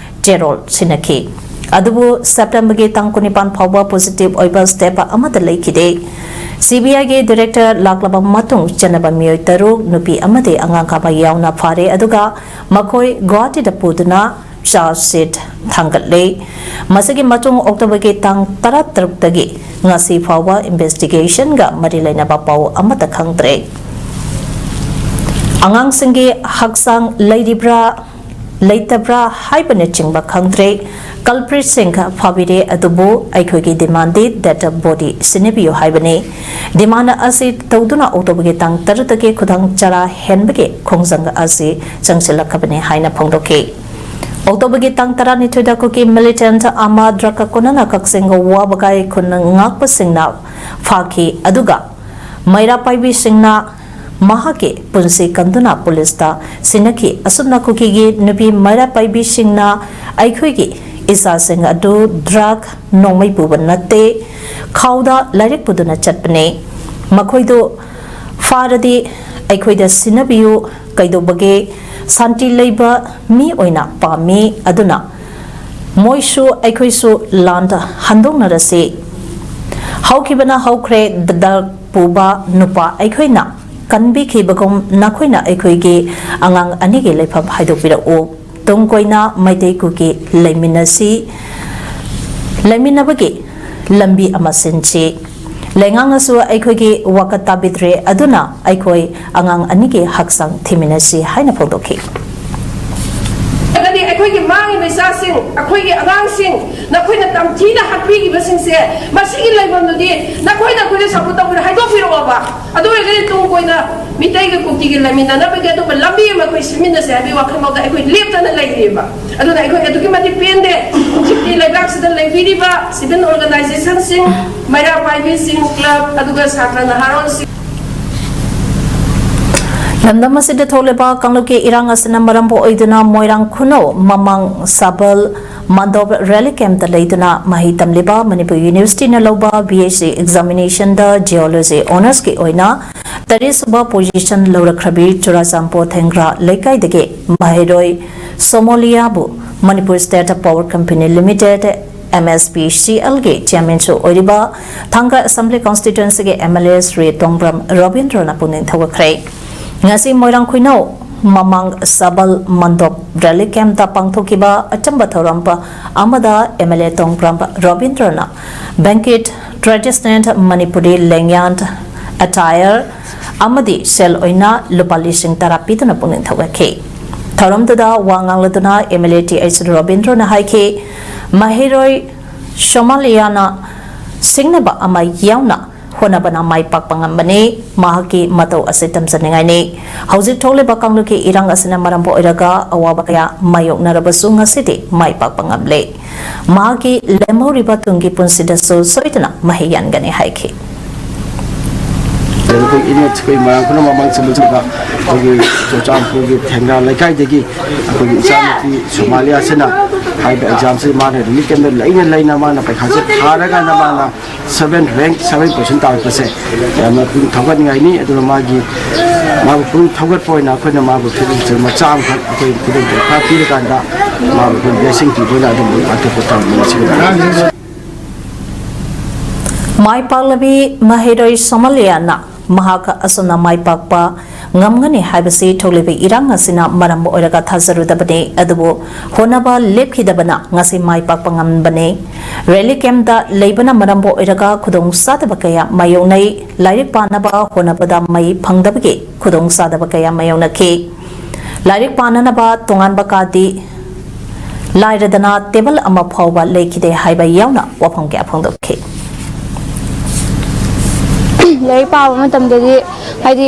ꯆꯦꯔꯣꯜ ꯁꯤꯟꯅꯈꯤ꯫ ꯑꯗꯨꯕꯨ ꯁꯦꯞꯇꯦꯝꯕꯔꯒꯤ ꯇꯥꯡ ꯀꯨꯟꯅꯤꯄꯥꯟ ꯐꯥꯎꯕ ꯄꯣꯖꯤꯇꯤꯚ ꯑꯣꯏꯕ ꯁ꯭ꯇꯦꯞ ꯑꯃꯠꯇ ꯂꯩꯈꯤꯗꯦ꯫ ꯁꯤꯕꯤꯑꯥꯏꯒꯤ ꯗꯥꯏꯔꯦꯛꯇꯔ ꯂꯥꯛꯂꯕ ꯃꯇꯨꯡ, ꯆꯦꯟꯅꯕ ꯃꯤꯑꯣꯏ ꯇꯔꯨꯛ, ꯅꯨꯄꯤ ꯑꯃꯗꯤ ꯑꯉꯥꯡ ꯑꯃ ꯌꯥꯎꯅ ꯐꯥꯔꯦ, ꯑꯗꯨꯒ ꯃꯈꯣꯏ ꯒꯨꯋꯥꯍꯥꯇꯤꯗ ꯄꯨꯗꯨꯅ ꯆꯥꯔꯖ ꯁꯤꯠ ꯊꯥꯡꯒꯠꯂꯦ꯫ ꯃꯁꯤꯒꯤ ꯃꯇꯨꯡ ꯑꯣꯛꯇꯣꯕꯔꯒꯤ ꯇꯥꯡ ꯇꯔꯥꯇꯔꯨꯛꯇꯒꯤ ꯉꯁꯤ ꯐꯥꯎꯕ ꯏꯟꯚꯦꯁꯇꯤꯒꯦꯁꯟꯒ ꯃꯔꯤ ꯂꯩꯅꯕ ꯄꯥꯎ ꯑꯃꯠꯇ ꯈꯪꯗ꯭ꯔꯦ꯫ ꯑꯉꯥꯡꯁꯤꯡꯒꯤ ꯍꯛꯆꯥꯡ ꯂꯩꯔꯤꯕ꯭ꯔꯥ ꯂꯩꯇꯕ꯭ꯔꯥ ꯍꯥꯏꯕꯅꯆꯤꯡꯕ ꯈꯪꯗ꯭ꯔꯦ꯫ ꯀꯜꯄ꯭ꯔꯤꯠꯁꯤꯡ ꯐꯥꯕꯤꯔꯦ, ꯑꯗꯨꯕꯨ ꯑꯩꯈꯣꯏꯒꯤ ꯗꯤꯃꯥꯟꯗꯤ ꯗꯦꯠ ꯕꯣꯗꯤ ꯁꯤꯟꯅꯕꯤꯌꯨ ꯍꯥꯏꯕꯅꯤ꯫ ꯗꯤꯃꯥꯟ ꯑꯁꯤ ꯇꯧꯗꯨꯅ ꯑꯣꯛꯇꯣꯕꯔꯒꯤ ꯇꯥꯡ ꯇꯔꯨꯛꯇꯒꯤ ꯈꯨꯗꯥꯡ ꯆꯔꯥ ꯍꯦꯟꯕꯒꯤ ꯈꯣꯡꯖꯪ ꯑꯁꯤ ꯆꯪꯁꯤꯜꯂꯛꯈꯤꯕꯅꯤ ꯍꯥꯏꯅ ꯐꯣꯡꯗꯣꯛꯈꯤ꯫ ꯑꯣꯛꯇꯣꯕꯔꯒꯤ ꯇꯥꯡ ꯇꯔꯥꯅꯤꯊꯣꯏꯗ ꯀꯨꯀꯤ ꯃꯤꯂꯤꯇꯦꯟꯠ ꯑꯃ ꯗ꯭ꯔꯒꯀ ꯀꯣꯟꯅꯅ ꯀꯛꯆꯤꯡ ꯋꯥꯕꯒꯥꯏ ꯈꯨꯟ ꯉꯥꯛꯄꯁꯤꯡꯅ ꯐꯥꯈꯤ, ꯑꯗꯨꯒ ꯃꯩꯔꯥ ꯄꯥꯏꯕꯤꯁꯤꯡꯅ ꯃꯍꯥꯛꯀꯤ ꯄꯨꯟꯁꯤ ꯀꯟꯗꯨꯅ ꯄꯨꯂꯤꯁꯇ ꯁꯤꯟꯅꯈꯤ꯫ ꯑꯁꯨꯝꯅ ꯀꯨꯀꯤꯒꯤ ꯅꯨꯄꯤ ꯃꯩꯔꯥ ꯄꯥꯏꯕꯤꯁꯤꯡꯅ ꯑꯩꯈꯣꯏꯒꯤ ꯏꯆꯥꯁꯤꯡ ꯑꯗꯨ ꯗ꯭ꯔꯒ ꯅꯣꯡꯃꯩ ꯄꯨꯕ ꯅꯠꯇꯦ, ꯈꯥꯎꯗ ꯂꯥꯏꯔꯤꯛ ꯄꯨꯗꯨꯅ ꯆꯠꯄꯅꯤ꯫ ꯃꯈꯣꯏꯗꯨ ꯐꯥꯔꯗꯤ ꯑꯩꯈꯣꯏꯗ ꯁꯤꯟꯅꯕꯤꯌꯨ꯫ ꯀꯩꯗꯧꯕꯒꯦ? ꯁꯥꯟꯇꯤ ꯂꯩꯕ ꯃꯤ ꯑꯣꯏꯅ ꯄꯥꯝꯃꯤ꯫ ꯑꯗꯨꯅ ꯃꯣꯏꯁꯨ ꯑꯩꯈꯣꯏꯁꯨ ꯂꯥꯟꯗ ꯍꯟꯗꯣꯛꯅꯔꯁꯤ꯫ ꯍꯧꯈꯤꯕꯅ ꯍꯧꯈ꯭ꯔꯦ꯫ ꯗ꯭ꯔꯒ ꯄꯨꯕ ꯅꯨꯄꯥ ꯑꯩꯈꯣꯏꯅ ꯀꯟꯕꯤꯈꯤꯕꯒꯨꯝ ꯅꯈꯣꯏꯅ ꯑꯩꯈꯣꯏꯒꯤ ꯑꯉꯥꯡ ꯑꯅꯤꯒꯤ ꯂꯩꯐꯝ ꯍꯥꯏꯗꯣꯛꯄꯤꯔꯛꯎ꯫ ꯇꯨꯡ ꯀꯣꯏꯅ ꯃꯩꯇꯩ ꯀꯨꯀꯤ ꯂꯩꯃꯤꯟꯅꯁꯤ, ꯂꯩꯃꯤꯟꯅꯕꯒꯤ ꯂꯝꯕꯤ ꯑꯃ ꯁꯤꯟꯁꯤ꯫ ꯂꯩꯉꯥꯛꯅꯁꯨ ꯑꯩꯈꯣꯏꯒꯤ ꯋꯥꯀꯠ ꯇꯥꯕꯤꯗ꯭ꯔꯦ, ꯑꯗꯨꯅ ꯑꯩꯈꯣꯏ ꯑꯉꯥꯡ ꯑꯅꯤꯒꯤ ꯍꯛꯆꯥꯡ ꯊꯤꯃꯤꯟꯅꯁꯤ ꯍꯥꯏꯅ ꯐꯣꯡꯗꯣꯛꯈꯤ꯫ ꯑꯗꯨꯗꯤ ꯑꯩꯈꯣꯏꯒꯤ ꯃꯥꯡꯉꯤꯕ ꯏꯆꯥꯁꯤꯡ, ꯑꯩꯈꯣꯏꯒꯤ ꯑꯉꯥꯡꯁꯤꯡ, ꯅꯈꯣꯏꯅ ꯇꯝꯊꯤꯅ ꯍꯥꯠꯄꯤꯈꯤꯕꯁꯤꯡꯁꯦ, ꯃꯁꯤꯒꯤ ꯂꯩꯐꯝꯗꯨꯗꯤ ꯅꯈꯣꯏꯅ ꯑꯩꯈꯣꯏꯗ ꯁꯄꯣꯔꯠ ꯇꯧꯕꯤꯔꯣ, ꯍꯥꯏꯗꯣꯛꯄꯤꯔꯛꯑꯣꯕ꯫ ꯑꯗꯨ ꯑꯣꯏꯔꯒꯗꯤ ꯇꯨꯡ ꯀꯣꯏꯅ ꯃꯤꯇꯩꯒ ꯀꯨꯀꯤꯒ ꯂꯩꯃꯤꯟꯅꯅꯕꯒꯤ ꯑꯗꯨꯒꯨꯝꯕ ꯂꯝꯕꯤ ꯑꯃ ꯑꯩꯈꯣꯏ ꯁꯤꯟꯃꯤꯟꯅꯁꯦ ꯍꯥꯏꯕꯒꯤ ꯋꯥꯈꯜꯂꯣꯟꯗ ꯑꯩꯈꯣꯏ ꯂꯦꯞꯇꯅ ꯂꯩꯔꯤꯑꯕ꯫ ꯑꯗꯨꯅ ꯑꯩꯈꯣꯏ ꯑꯗꯨꯛꯀꯤ ꯃꯇꯤꯛ ꯄꯦꯟꯗꯦ꯫ ꯍꯧꯖꯤꯛꯇꯤ ꯂꯩꯕꯥꯛꯁꯤꯗ ꯂꯩꯕꯤꯔꯤꯕ civil organizationꯁꯤꯡ, ꯃꯩꯔꯥ ꯄꯥꯏꯕꯤꯁꯤꯡ, club, ꯑꯗꯨꯒ ꯁꯥꯇ꯭ꯔ ꯅꯍꯥꯔꯣꯜꯁꯤꯡ꯫ ꯂꯝꯗꯝ ꯑꯁꯤꯗ ꯊꯣꯛꯂꯤꯕ ꯀꯥꯡꯂꯨꯞꯀꯤ ꯏꯔꯥꯡ ꯑꯁꯤꯅ ꯃꯔꯝ ꯑꯣꯏꯗꯨꯅ ꯃꯣꯏꯔꯥꯡ ꯈꯨꯅꯧ ꯃꯃꯥꯡ ꯁꯕꯜ ꯃꯟꯗꯣꯞ ꯔꯦꯂꯤ ꯀꯦꯝꯞꯇ ꯂꯩꯗꯨꯅ ꯃꯍꯩ ꯇꯝꯂꯤꯕ ꯃꯅꯤꯄꯨꯔ ꯌꯨꯅꯤꯚꯔꯁꯤꯇꯤꯅ ꯂꯧꯕ B Sc examinationꯗ Geology honoursꯀꯤ ꯑꯣꯏꯅ ꯇꯔꯦꯠꯁꯨꯕ position ꯂꯧꯔꯛꯈ꯭ꯔꯕꯤ ꯆꯨꯔꯥꯆꯥꯟꯄꯨꯔ ꯊꯦꯡꯒ꯭ꯔꯥ ꯂꯩꯀꯥꯏꯗꯒꯤ ꯃꯍꯩꯔꯣꯏ ꯁꯣꯃꯣꯂꯤꯌꯥꯕꯨ Manipur State Power Company Limited M S P C ꯑꯦꯜꯒꯤ ꯆꯤꯌꯥꯔꯃꯦꯟꯁꯨ ꯑꯣꯏꯔꯤꯕ ꯊꯥꯡꯒ ꯑꯦꯁꯦꯝꯕ꯭ꯂꯤ ꯀꯣꯟꯁꯇꯤꯇ꯭ꯋꯦꯟꯁꯤꯒꯤ M L A Shri Tongbram ꯔꯣꯕꯤꯟꯗ꯭ꯔꯣꯅ ꯄꯨꯛꯅꯤꯡ ꯊꯧꯒꯠꯈ꯭ꯔꯦ꯫ ꯉꯁꯤ ꯃꯣꯏꯔꯥꯡ ꯈꯨꯏꯅꯧ ꯃꯃꯥꯡ ꯁꯕꯜ ꯃꯟꯗꯣꯞ ꯔꯦꯂꯤ ꯀꯦꯝꯞꯇ ꯄꯥꯡꯊꯣꯛꯈꯤꯕ ꯑꯆꯝꯕ ꯊꯧꯔꯝ ꯑꯃꯗ ꯑꯦꯝ ꯑꯦꯜ ꯑꯦ ꯇꯣꯡꯕ꯭ꯔꯝ ꯔꯣꯕꯤꯟꯗ꯭ꯔꯣꯅ ꯕꯦꯡꯀꯦꯠ ꯇ꯭ꯔꯦꯗꯤꯁꯅꯦꯜ ꯃꯅꯤꯄꯨꯔꯤ ꯂꯦꯡꯌꯥꯟ ꯑꯦꯇꯥꯌꯔ ꯑꯃꯗꯤ ꯁꯦꯜ ꯑꯣꯏꯅ ꯂꯨꯄꯥ ꯂꯤꯁꯤꯡ ꯇꯔꯥ ꯄꯤꯗꯨꯅ ꯄꯨꯛꯅꯤꯡ ꯊꯧꯒꯠꯈꯤ꯫ ꯊꯧꯔꯝꯗꯨꯗ ꯋꯥ ꯉꯥꯡꯂꯗꯨꯅ M L A T H ꯔꯣꯕꯤꯟꯗ꯭ꯔꯣꯅ ꯍꯥꯏꯈꯤ, ꯃꯍꯩꯔꯣꯏ ꯁꯣꯃꯥꯂꯤꯌꯥꯅ ꯁꯤꯡꯅꯕ ꯑꯃ ꯌꯥꯎꯅ ꯍꯣꯠꯅꯕꯅ ꯃꯥꯏ ꯄꯥꯛꯄ ꯉꯝꯕꯅꯤ꯫ ꯃꯍꯥꯛꯀꯤ ꯃꯇꯧ ꯑꯁꯤ ꯇꯝꯖꯅꯤꯡꯉꯥꯏꯅꯤ꯫ ꯍꯧꯖꯤꯛ ꯊꯣꯛꯂꯤꯕ ꯀꯥꯡꯂꯨꯞꯀꯤ ꯏꯔꯥꯡ ꯑꯁꯤꯅ ꯃꯔꯝ ꯑꯣꯏꯔꯒ ꯑꯋꯥꯕ ꯀꯌꯥ ꯃꯥꯌꯣꯛꯅꯔꯕꯁꯨ ꯉꯁꯤꯗꯤ ꯃꯥꯏ ꯄꯥꯛꯄ ꯉꯝꯂꯦ꯫ ꯃꯍꯥꯛꯀꯤ ꯂꯦꯝꯍꯧꯔꯤꯕ ꯇꯨꯡꯒꯤ ꯄꯨꯟꯁꯤꯗꯁꯨ ꯁꯣꯏꯗꯅ ꯃꯍꯩ ꯌꯥꯟꯒꯅꯤ ꯍꯥꯏꯈꯤ꯫ ꯑꯩꯈꯣꯏ ꯏꯅꯦ ꯑꯩꯈꯣꯏ ꯃꯌꯥꯝ ꯄꯨꯝꯅꯃꯛ ꯃꯃꯥꯡ ꯆꯍꯤꯗ ꯑꯩꯈꯣꯏꯒꯤ ꯆꯨꯔꯆꯥꯟꯄꯨꯔꯒꯤ ꯊꯦꯡꯒ꯭ꯔꯥ ꯂꯩꯀꯥꯏꯗꯒꯤ ꯑꯩꯈꯣꯏꯒꯤ ꯏꯆꯥꯅꯨꯄꯤ ꯁꯣꯃꯥꯂꯤꯌꯥꯁꯤꯅ ꯍꯥꯏꯔꯤꯕ ꯑꯦꯛꯖꯥꯝꯁꯤ ꯃꯥꯅ ꯔꯤꯂꯤꯐ ꯀꯦꯝꯞꯇ ꯂꯩꯅ ꯂꯩꯅ ꯃꯥꯅ ꯄꯩꯈꯥꯁꯦ ꯊꯥꯔꯀꯥꯟꯗ ꯃꯥꯅ ꯁꯕꯦꯟ ꯔꯦꯡꯛ ꯁꯕꯦꯟ ꯄꯣꯖꯤꯁꯟ ꯇꯥꯔꯛꯄꯁꯦ ꯌꯥꯝꯅ ꯄꯨꯛꯅꯤꯡ ꯊꯧꯒꯠꯅꯤꯡꯉꯥꯏꯅꯤ꯫ ꯑꯗꯨꯅ ꯃꯥꯒꯤ ꯃꯥꯕꯨ ꯄꯨꯛꯅꯤꯡ ꯊꯧꯒꯠꯄ ꯑꯣꯏꯅ ꯑꯩꯈꯣꯏꯅ ꯃꯥꯕꯨ ꯐꯤꯔꯨꯝꯁꯦ ꯃꯆꯥ ꯑꯃꯈꯛ ꯑꯩꯈꯣꯏ ꯈꯨꯗꯣꯜ ꯄꯩꯈꯥ ꯄꯤꯔꯀꯥꯟꯗ ꯃꯥꯕꯨ ꯑꯩꯈꯣꯏ ꯕ꯭ꯂꯦꯁꯤꯡ ꯄꯤꯕ ꯑꯣꯏꯅ ꯑꯗꯨꯝ ꯑꯇꯣꯞꯄ ꯇꯧꯔꯝꯕ ꯑꯁꯤꯒꯤ ꯃꯥꯏ ꯄꯥꯛꯂꯕꯤ ꯃꯍꯩꯔꯣꯏ ꯁꯣꯃꯥꯂꯤꯌꯥꯅ ꯃꯍꯥꯛ ꯑꯁꯨꯝꯅ ꯃꯥꯏ ꯄꯥꯛꯄ ꯉꯝꯒꯅꯤ ꯍꯥꯏꯕꯁꯤ ꯊꯣꯛꯂꯤꯕ ꯏꯔꯥꯡ ꯑꯁꯤꯅ ꯃꯔꯝ ꯑꯣꯏꯔꯒ ꯊꯥꯖꯔꯨꯗꯕꯅꯤ, ꯑꯗꯨꯕꯨ ꯍꯣꯠꯅꯕ ꯂꯦꯞꯈꯤꯗꯕꯅ ꯉꯁꯤ ꯃꯥꯏ ꯄꯥꯛꯄ ꯉꯝꯕꯅꯤ꯫ ꯔꯦꯂꯤ ꯀꯦꯝꯞꯇ ꯂꯩꯕꯅ ꯃꯔꯝ ꯑꯣꯏꯔꯒ ꯈꯨꯗꯣꯡ ꯆꯥꯗꯕ ꯀꯌꯥ ꯃꯥꯌꯣꯛꯅꯩ꯫ ꯂꯥꯏꯔꯤꯛ ꯄꯥꯅꯕ ꯍꯣꯠꯅꯕꯗ ꯃꯩ ꯐꯪꯗꯕꯒꯤ ꯈꯨꯗꯣꯡ ꯆꯥꯗꯕ ꯀꯌꯥ ꯃꯥꯌꯣꯛꯅꯈꯤ꯫ ꯂꯥꯏꯔꯤꯛ ꯄꯥꯅꯅꯕ ꯇꯣꯉꯥꯟꯕ ꯀꯥꯗꯤ ꯂꯥꯏꯔꯗꯅ ꯇꯦꯕꯜ ꯑꯃ ꯐꯥꯎꯕ ꯂꯩꯈꯤꯗꯦ ꯍꯥꯏꯕ ꯌꯥꯎꯅ ꯋꯥꯐꯝ ꯀꯌꯥ ꯐꯣꯡꯗꯣꯛꯈꯤ꯫ ꯂꯥꯏꯔꯤꯛ ꯄꯥꯕ ꯃꯇꯝꯗꯗꯤ ꯍꯥꯏꯗꯤ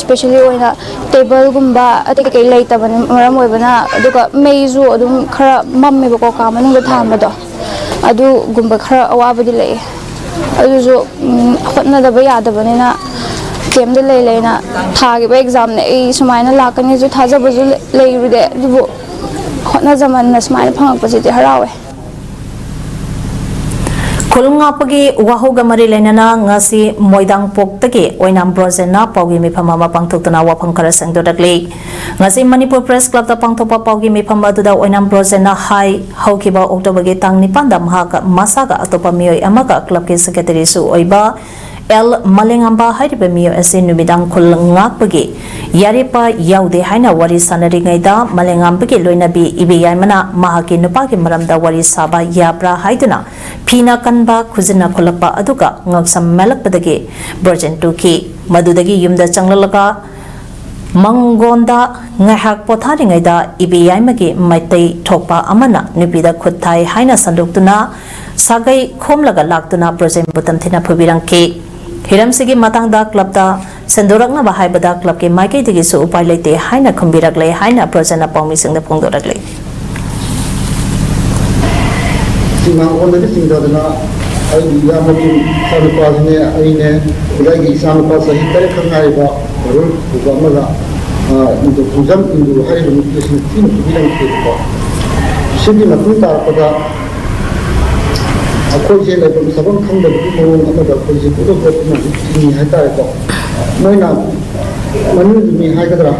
ꯁ꯭ꯄꯦꯁꯦꯜꯂꯤ ꯑꯣꯏꯅ ꯇꯦꯕꯜꯒꯨꯝꯕ ꯑꯇꯩ ꯀꯩꯀꯩ ꯂꯩꯇꯕꯅ ꯃꯔꯝ ꯑꯣꯏꯕꯅ, ꯑꯗꯨꯒ ꯃꯩꯁꯨ ꯑꯗꯨꯝ ꯈꯔ ꯃꯝꯃꯦꯕꯀꯣ ꯀꯥ ꯃꯅꯨꯡꯗ ꯊꯥꯟꯕꯗꯣ, ꯑꯗꯨꯒꯨꯝꯕ ꯈꯔ ꯑꯋꯥꯕꯗꯤ ꯂꯩꯌꯦ꯫ ꯑꯗꯨꯁꯨ ꯎꯝ, ꯍꯣꯠꯅꯗꯕ ꯌꯥꯗꯕꯅꯤꯅ ꯀꯦꯝꯞꯇ ꯂꯩ ꯂꯩꯅ ꯊꯥꯈꯤꯕ ꯑꯦꯛꯖꯥꯝꯅꯦ꯫ ꯑꯩ ꯁꯨꯃꯥꯏꯅ ꯂꯥꯛꯀꯅꯤꯁꯨ ꯊꯥꯖꯕꯁꯨ ꯂꯩ- ꯂꯩꯔꯨꯗꯦ, ꯑꯗꯨꯕꯨ ꯍꯣꯠꯅꯖꯃꯟꯅ ꯁꯨꯃꯥꯏꯅ ꯐꯪꯉꯛꯄꯁꯤꯗꯤ ꯍꯔꯥꯎꯋꯦ꯫ ꯈꯨꯜ ꯉꯥꯛꯄꯒꯤ ꯋꯥꯍꯧꯒ ꯃꯔꯤ ꯂꯩꯅꯅ ꯉꯁꯤ ꯃꯣꯏꯗꯥꯡꯄꯣꯛꯇꯒꯤ ꯑꯣꯏꯅꯥꯝ ꯕ꯭ꯔꯣꯖꯦꯟꯅ ꯄꯥꯎꯒꯤ ꯃꯤꯐꯝ ꯑꯃ ꯄꯥꯡꯊꯣꯛꯇꯨꯅ ꯋꯥꯐꯝ ꯈꯔ ꯁꯦꯡꯗꯣꯔꯛꯂꯤ꯫ ꯉꯁꯤ ꯃꯅꯤꯄꯨꯔ ꯄ꯭ꯔꯦꯁ ꯀ꯭ꯂꯕꯇ ꯄꯥꯡꯊꯣꯛꯄ ꯄꯥꯎꯒꯤ ꯃꯤꯐꯝ ꯑꯗꯨꯗ ꯑꯣꯏꯅꯥꯝ ꯕ꯭ꯔꯣꯖꯦꯟꯅ ꯍꯥꯏ, ꯍꯧꯈꯤꯕ ꯑꯣꯛꯇꯣꯕꯔꯒꯤ ꯇꯥꯡ ꯅꯤꯄꯥꯟꯗ ꯃꯍꯥꯛ ꯃꯁꯥꯒ ꯑꯇꯣꯞꯄ ꯃꯤꯑꯣꯏ ꯑꯃꯒ ꯀ꯭ꯂꯕꯀꯤ ꯁꯦꯀ꯭ꯔꯦꯇꯔꯤꯁꯨ ꯑꯣꯏꯕ ꯑꯦꯜ ꯃꯂꯦꯉꯥꯝꯕ ꯍꯥꯏꯔꯤꯕ ꯃꯤꯑꯣꯏ ꯑꯁꯤ ꯅꯨꯃꯤꯗꯥꯡ ꯈꯨꯜ ꯉꯥꯛꯄꯒꯤ ꯌꯥꯔꯦꯞꯄ ꯌꯥꯎꯗꯦ ꯍꯥꯏꯅ ꯋꯥꯔꯤ ꯁꯥꯅꯔꯤꯉꯩꯗ, ꯃꯂꯦꯉꯥꯝꯕꯒꯤ ꯂꯣꯏꯅꯕꯤ ꯏꯕꯦꯌꯥꯏꯃꯅ ꯃꯍꯥꯛꯀꯤ ꯅꯨꯄꯥꯒꯤ ꯃꯔꯝꯗ ꯋꯥꯔꯤ ꯁꯥꯕ ꯌꯥꯕ꯭ꯔꯥ ꯍꯥꯏꯗꯨꯅ ꯐꯤꯅ ꯀꯟꯕ ꯈꯨꯖꯤꯟꯅ ꯈꯨꯜꯂꯛꯄ ꯑꯗꯨꯒ ꯉꯛꯁꯝ ꯃꯦꯜꯂꯛꯄꯗꯒꯤ ꯕ꯭ꯔꯣꯖꯦꯟ ꯇꯨꯈꯤ꯫ ꯃꯗꯨꯗꯒꯤ ꯌꯨꯝꯗ ꯆꯪꯂꯛꯂꯒ ꯃꯪꯒꯣꯟꯗ ꯉꯥꯏꯍꯥꯛ ꯄꯣꯊꯥꯔꯤꯉꯩꯗ ꯏꯕꯦꯌꯥꯏꯃꯒꯤ ꯃꯩꯇꯩ ꯊꯣꯛꯄ ꯑꯃꯅ ꯅꯨꯄꯤꯗ ꯈꯨꯠ ꯊꯥꯏ ꯍꯥꯏꯅ ꯁꯟꯗꯣꯛꯇꯨꯅ ꯁꯥꯒꯩ ꯈꯣꯝꯂꯒ ꯂꯥꯛꯇꯨꯅ ꯕ꯭ꯔꯣꯖꯦꯟꯕꯨ ꯇꯝꯊꯤꯅ ꯐꯨꯕꯤꯔꯝꯈꯤ꯫ ꯍꯤꯔꯝꯁꯤꯒꯤ ꯃꯇꯥꯡꯗ ꯀ꯭ꯂꯕꯇ ꯁꯦꯡꯗꯣꯔꯛꯅꯕ ꯍꯥꯏꯕꯗ ꯀ꯭ꯂꯕꯀꯤ ꯃꯥꯏꯀꯩꯗꯒꯤꯁꯨ ꯎꯄꯥꯏ ꯂꯩꯇꯦ ꯍꯥꯏꯅ ꯈꯨꯝꯕꯤꯔꯛꯂꯦ ꯍꯥꯏꯅ ꯕ꯭ꯔꯣꯖꯦꯟꯅ ꯄꯥꯎꯃꯤꯁꯤꯡꯗ ꯐꯣꯡꯗꯣꯔꯛꯂꯤ꯫ ꯆꯤꯡꯉꯥꯡ ꯑꯣꯟꯅꯕꯤ ꯆꯤꯡꯗꯗꯅ ꯑꯩꯒꯤ ꯏꯌꯥꯝꯕꯒꯤ ꯏꯆꯥꯅꯨꯄꯥꯁꯤꯅꯦ, ꯑꯩꯅꯦ, ꯑꯗꯨꯒ ꯑꯩꯒꯤ ꯏꯆꯥꯅꯨꯄꯥ ꯆꯍꯤ ꯇꯔꯦꯠ ꯈꯛ ꯉꯥꯏꯔꯤꯕ ꯕꯔꯨꯟ ꯀꯧꯕ ꯑꯃꯒ, ꯑ, ꯏꯟꯗꯨ ꯈꯣꯡꯖꯝ ꯏꯟꯗꯨ ꯍꯥꯏꯔꯤꯕ ꯅꯨꯄꯤ ꯑꯁꯤꯅ ꯊꯤꯅ ꯐꯨꯕꯤꯔꯝꯈꯤꯕꯀꯣ꯫ ꯁꯤꯒꯤ ꯃꯇꯨꯡ ꯇꯥꯔꯛꯄꯗ ꯑꯩꯈꯣꯏꯁꯦ ꯂꯩꯐꯝ ꯆꯥꯐꯝ ꯈꯪꯗꯕꯒꯤ ꯃꯑꯣꯡ ꯑꯃꯗ ꯑꯩꯈꯣꯏꯁꯦ ꯄꯨꯂꯞ ꯄꯨꯂꯞ ꯊꯤꯡꯉꯤ ꯍꯥꯏꯇꯥꯔꯦꯀꯣ꯫ ꯃꯣꯏꯅ ꯃꯅꯨꯡꯒꯤ ꯃꯤ ꯍꯥꯏꯒꯗ꯭ꯔꯥ?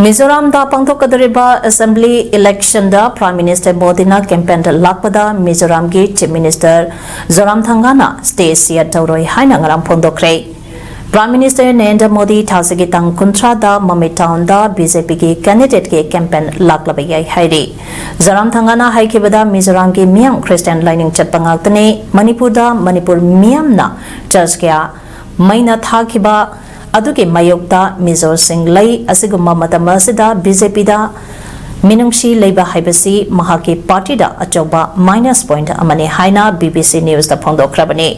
ꯃꯤꯖꯣꯔꯥꯝꯗ ꯄꯥꯡꯊꯣꯛꯀꯗꯧꯔꯤꯕ ꯑꯦꯁꯦꯝꯕ꯭ꯂꯤ ꯏꯂꯦꯛꯁꯟꯗ ꯄ꯭ꯔꯥꯏꯝ ꯃꯤꯅꯤꯁꯇꯔ ꯃꯣꯗꯤꯅ ꯀꯦꯝꯄꯦꯟꯗ ꯂꯥꯛꯄꯗ ꯃꯤꯖꯣꯔꯥꯝꯒꯤ ꯆꯤꯐ ꯃꯤꯅꯤꯁꯇꯔ ꯖꯣꯔꯥꯝꯊꯪꯒꯥꯅ ꯁ꯭ꯇꯦꯖ ꯁꯤꯌꯔ ꯇꯧꯔꯣꯏ ꯍꯥꯏꯅ ꯉꯔꯥꯡ ꯐꯣꯡꯗꯣꯛꯈ꯭ꯔꯦ꯫ ꯄ꯭ꯔꯥꯏꯝ ꯃꯤꯅꯤꯁꯇꯔ ꯅꯔꯦꯟꯗ꯭ꯔ ꯃꯣꯗꯤ ꯊꯥꯁꯤꯒꯤ ꯇꯥꯡ ꯀꯨꯟꯊ꯭ꯔꯥꯗ ꯃꯃꯤꯠ ꯇꯥꯎꯟꯗ ꯕꯤ ꯖꯦ ꯄꯤꯒꯤ ꯀꯦꯟꯗꯤꯗꯦꯠꯀꯤ ꯀꯦꯝꯄꯦꯟ ꯂꯥꯛꯂꯕ ꯌꯥꯏ ꯍꯥꯏꯔꯤ꯫ ꯖꯣꯔꯥꯝꯊꯪꯒꯥꯅ ꯍꯥꯏꯈꯤꯕꯗ ꯃꯤꯖꯣꯔꯥꯝꯒꯤ ꯃꯤꯌꯥꯝ ꯈ꯭ꯔꯤꯁꯇꯤꯌꯥꯟ ꯂꯥꯏꯅꯤꯡ ꯆꯠꯄ ꯉꯥꯛꯇꯅꯤ꯫ ꯃꯅꯤꯄꯨꯔꯗ ꯃꯅꯤꯄꯨꯔ ꯃꯤꯌꯥꯝꯅ ꯆꯔꯆ ꯀꯌꯥ ꯃꯩꯅ ꯊꯥꯈꯤꯕ ꯑꯗꯨꯒꯤ ꯃꯥꯌꯣꯛꯇ ꯃꯤꯖꯣꯁꯤꯡ ꯂꯩ꯫ ꯑꯁꯤꯒꯨꯝꯕ ꯃꯇꯝ ꯑꯁꯤꯗ ꯕꯤ ꯖꯦ ꯄꯤꯗ ꯃꯤꯅꯨꯡꯁꯤ ꯂꯩꯕ ꯍꯥꯏꯕꯁꯤ ꯃꯍꯥꯛꯀꯤ ꯄꯥꯔꯇꯤꯗ ꯑꯆꯧꯕ ꯃꯥꯏꯅꯁ ꯄꯣꯏꯟꯠ ꯑꯃꯅꯤ ꯍꯥꯏꯅ B B C ꯅ꯭ꯌꯨꯁꯇ ꯐꯣꯡꯗꯣꯛꯈ꯭ꯔꯕꯅꯤ꯫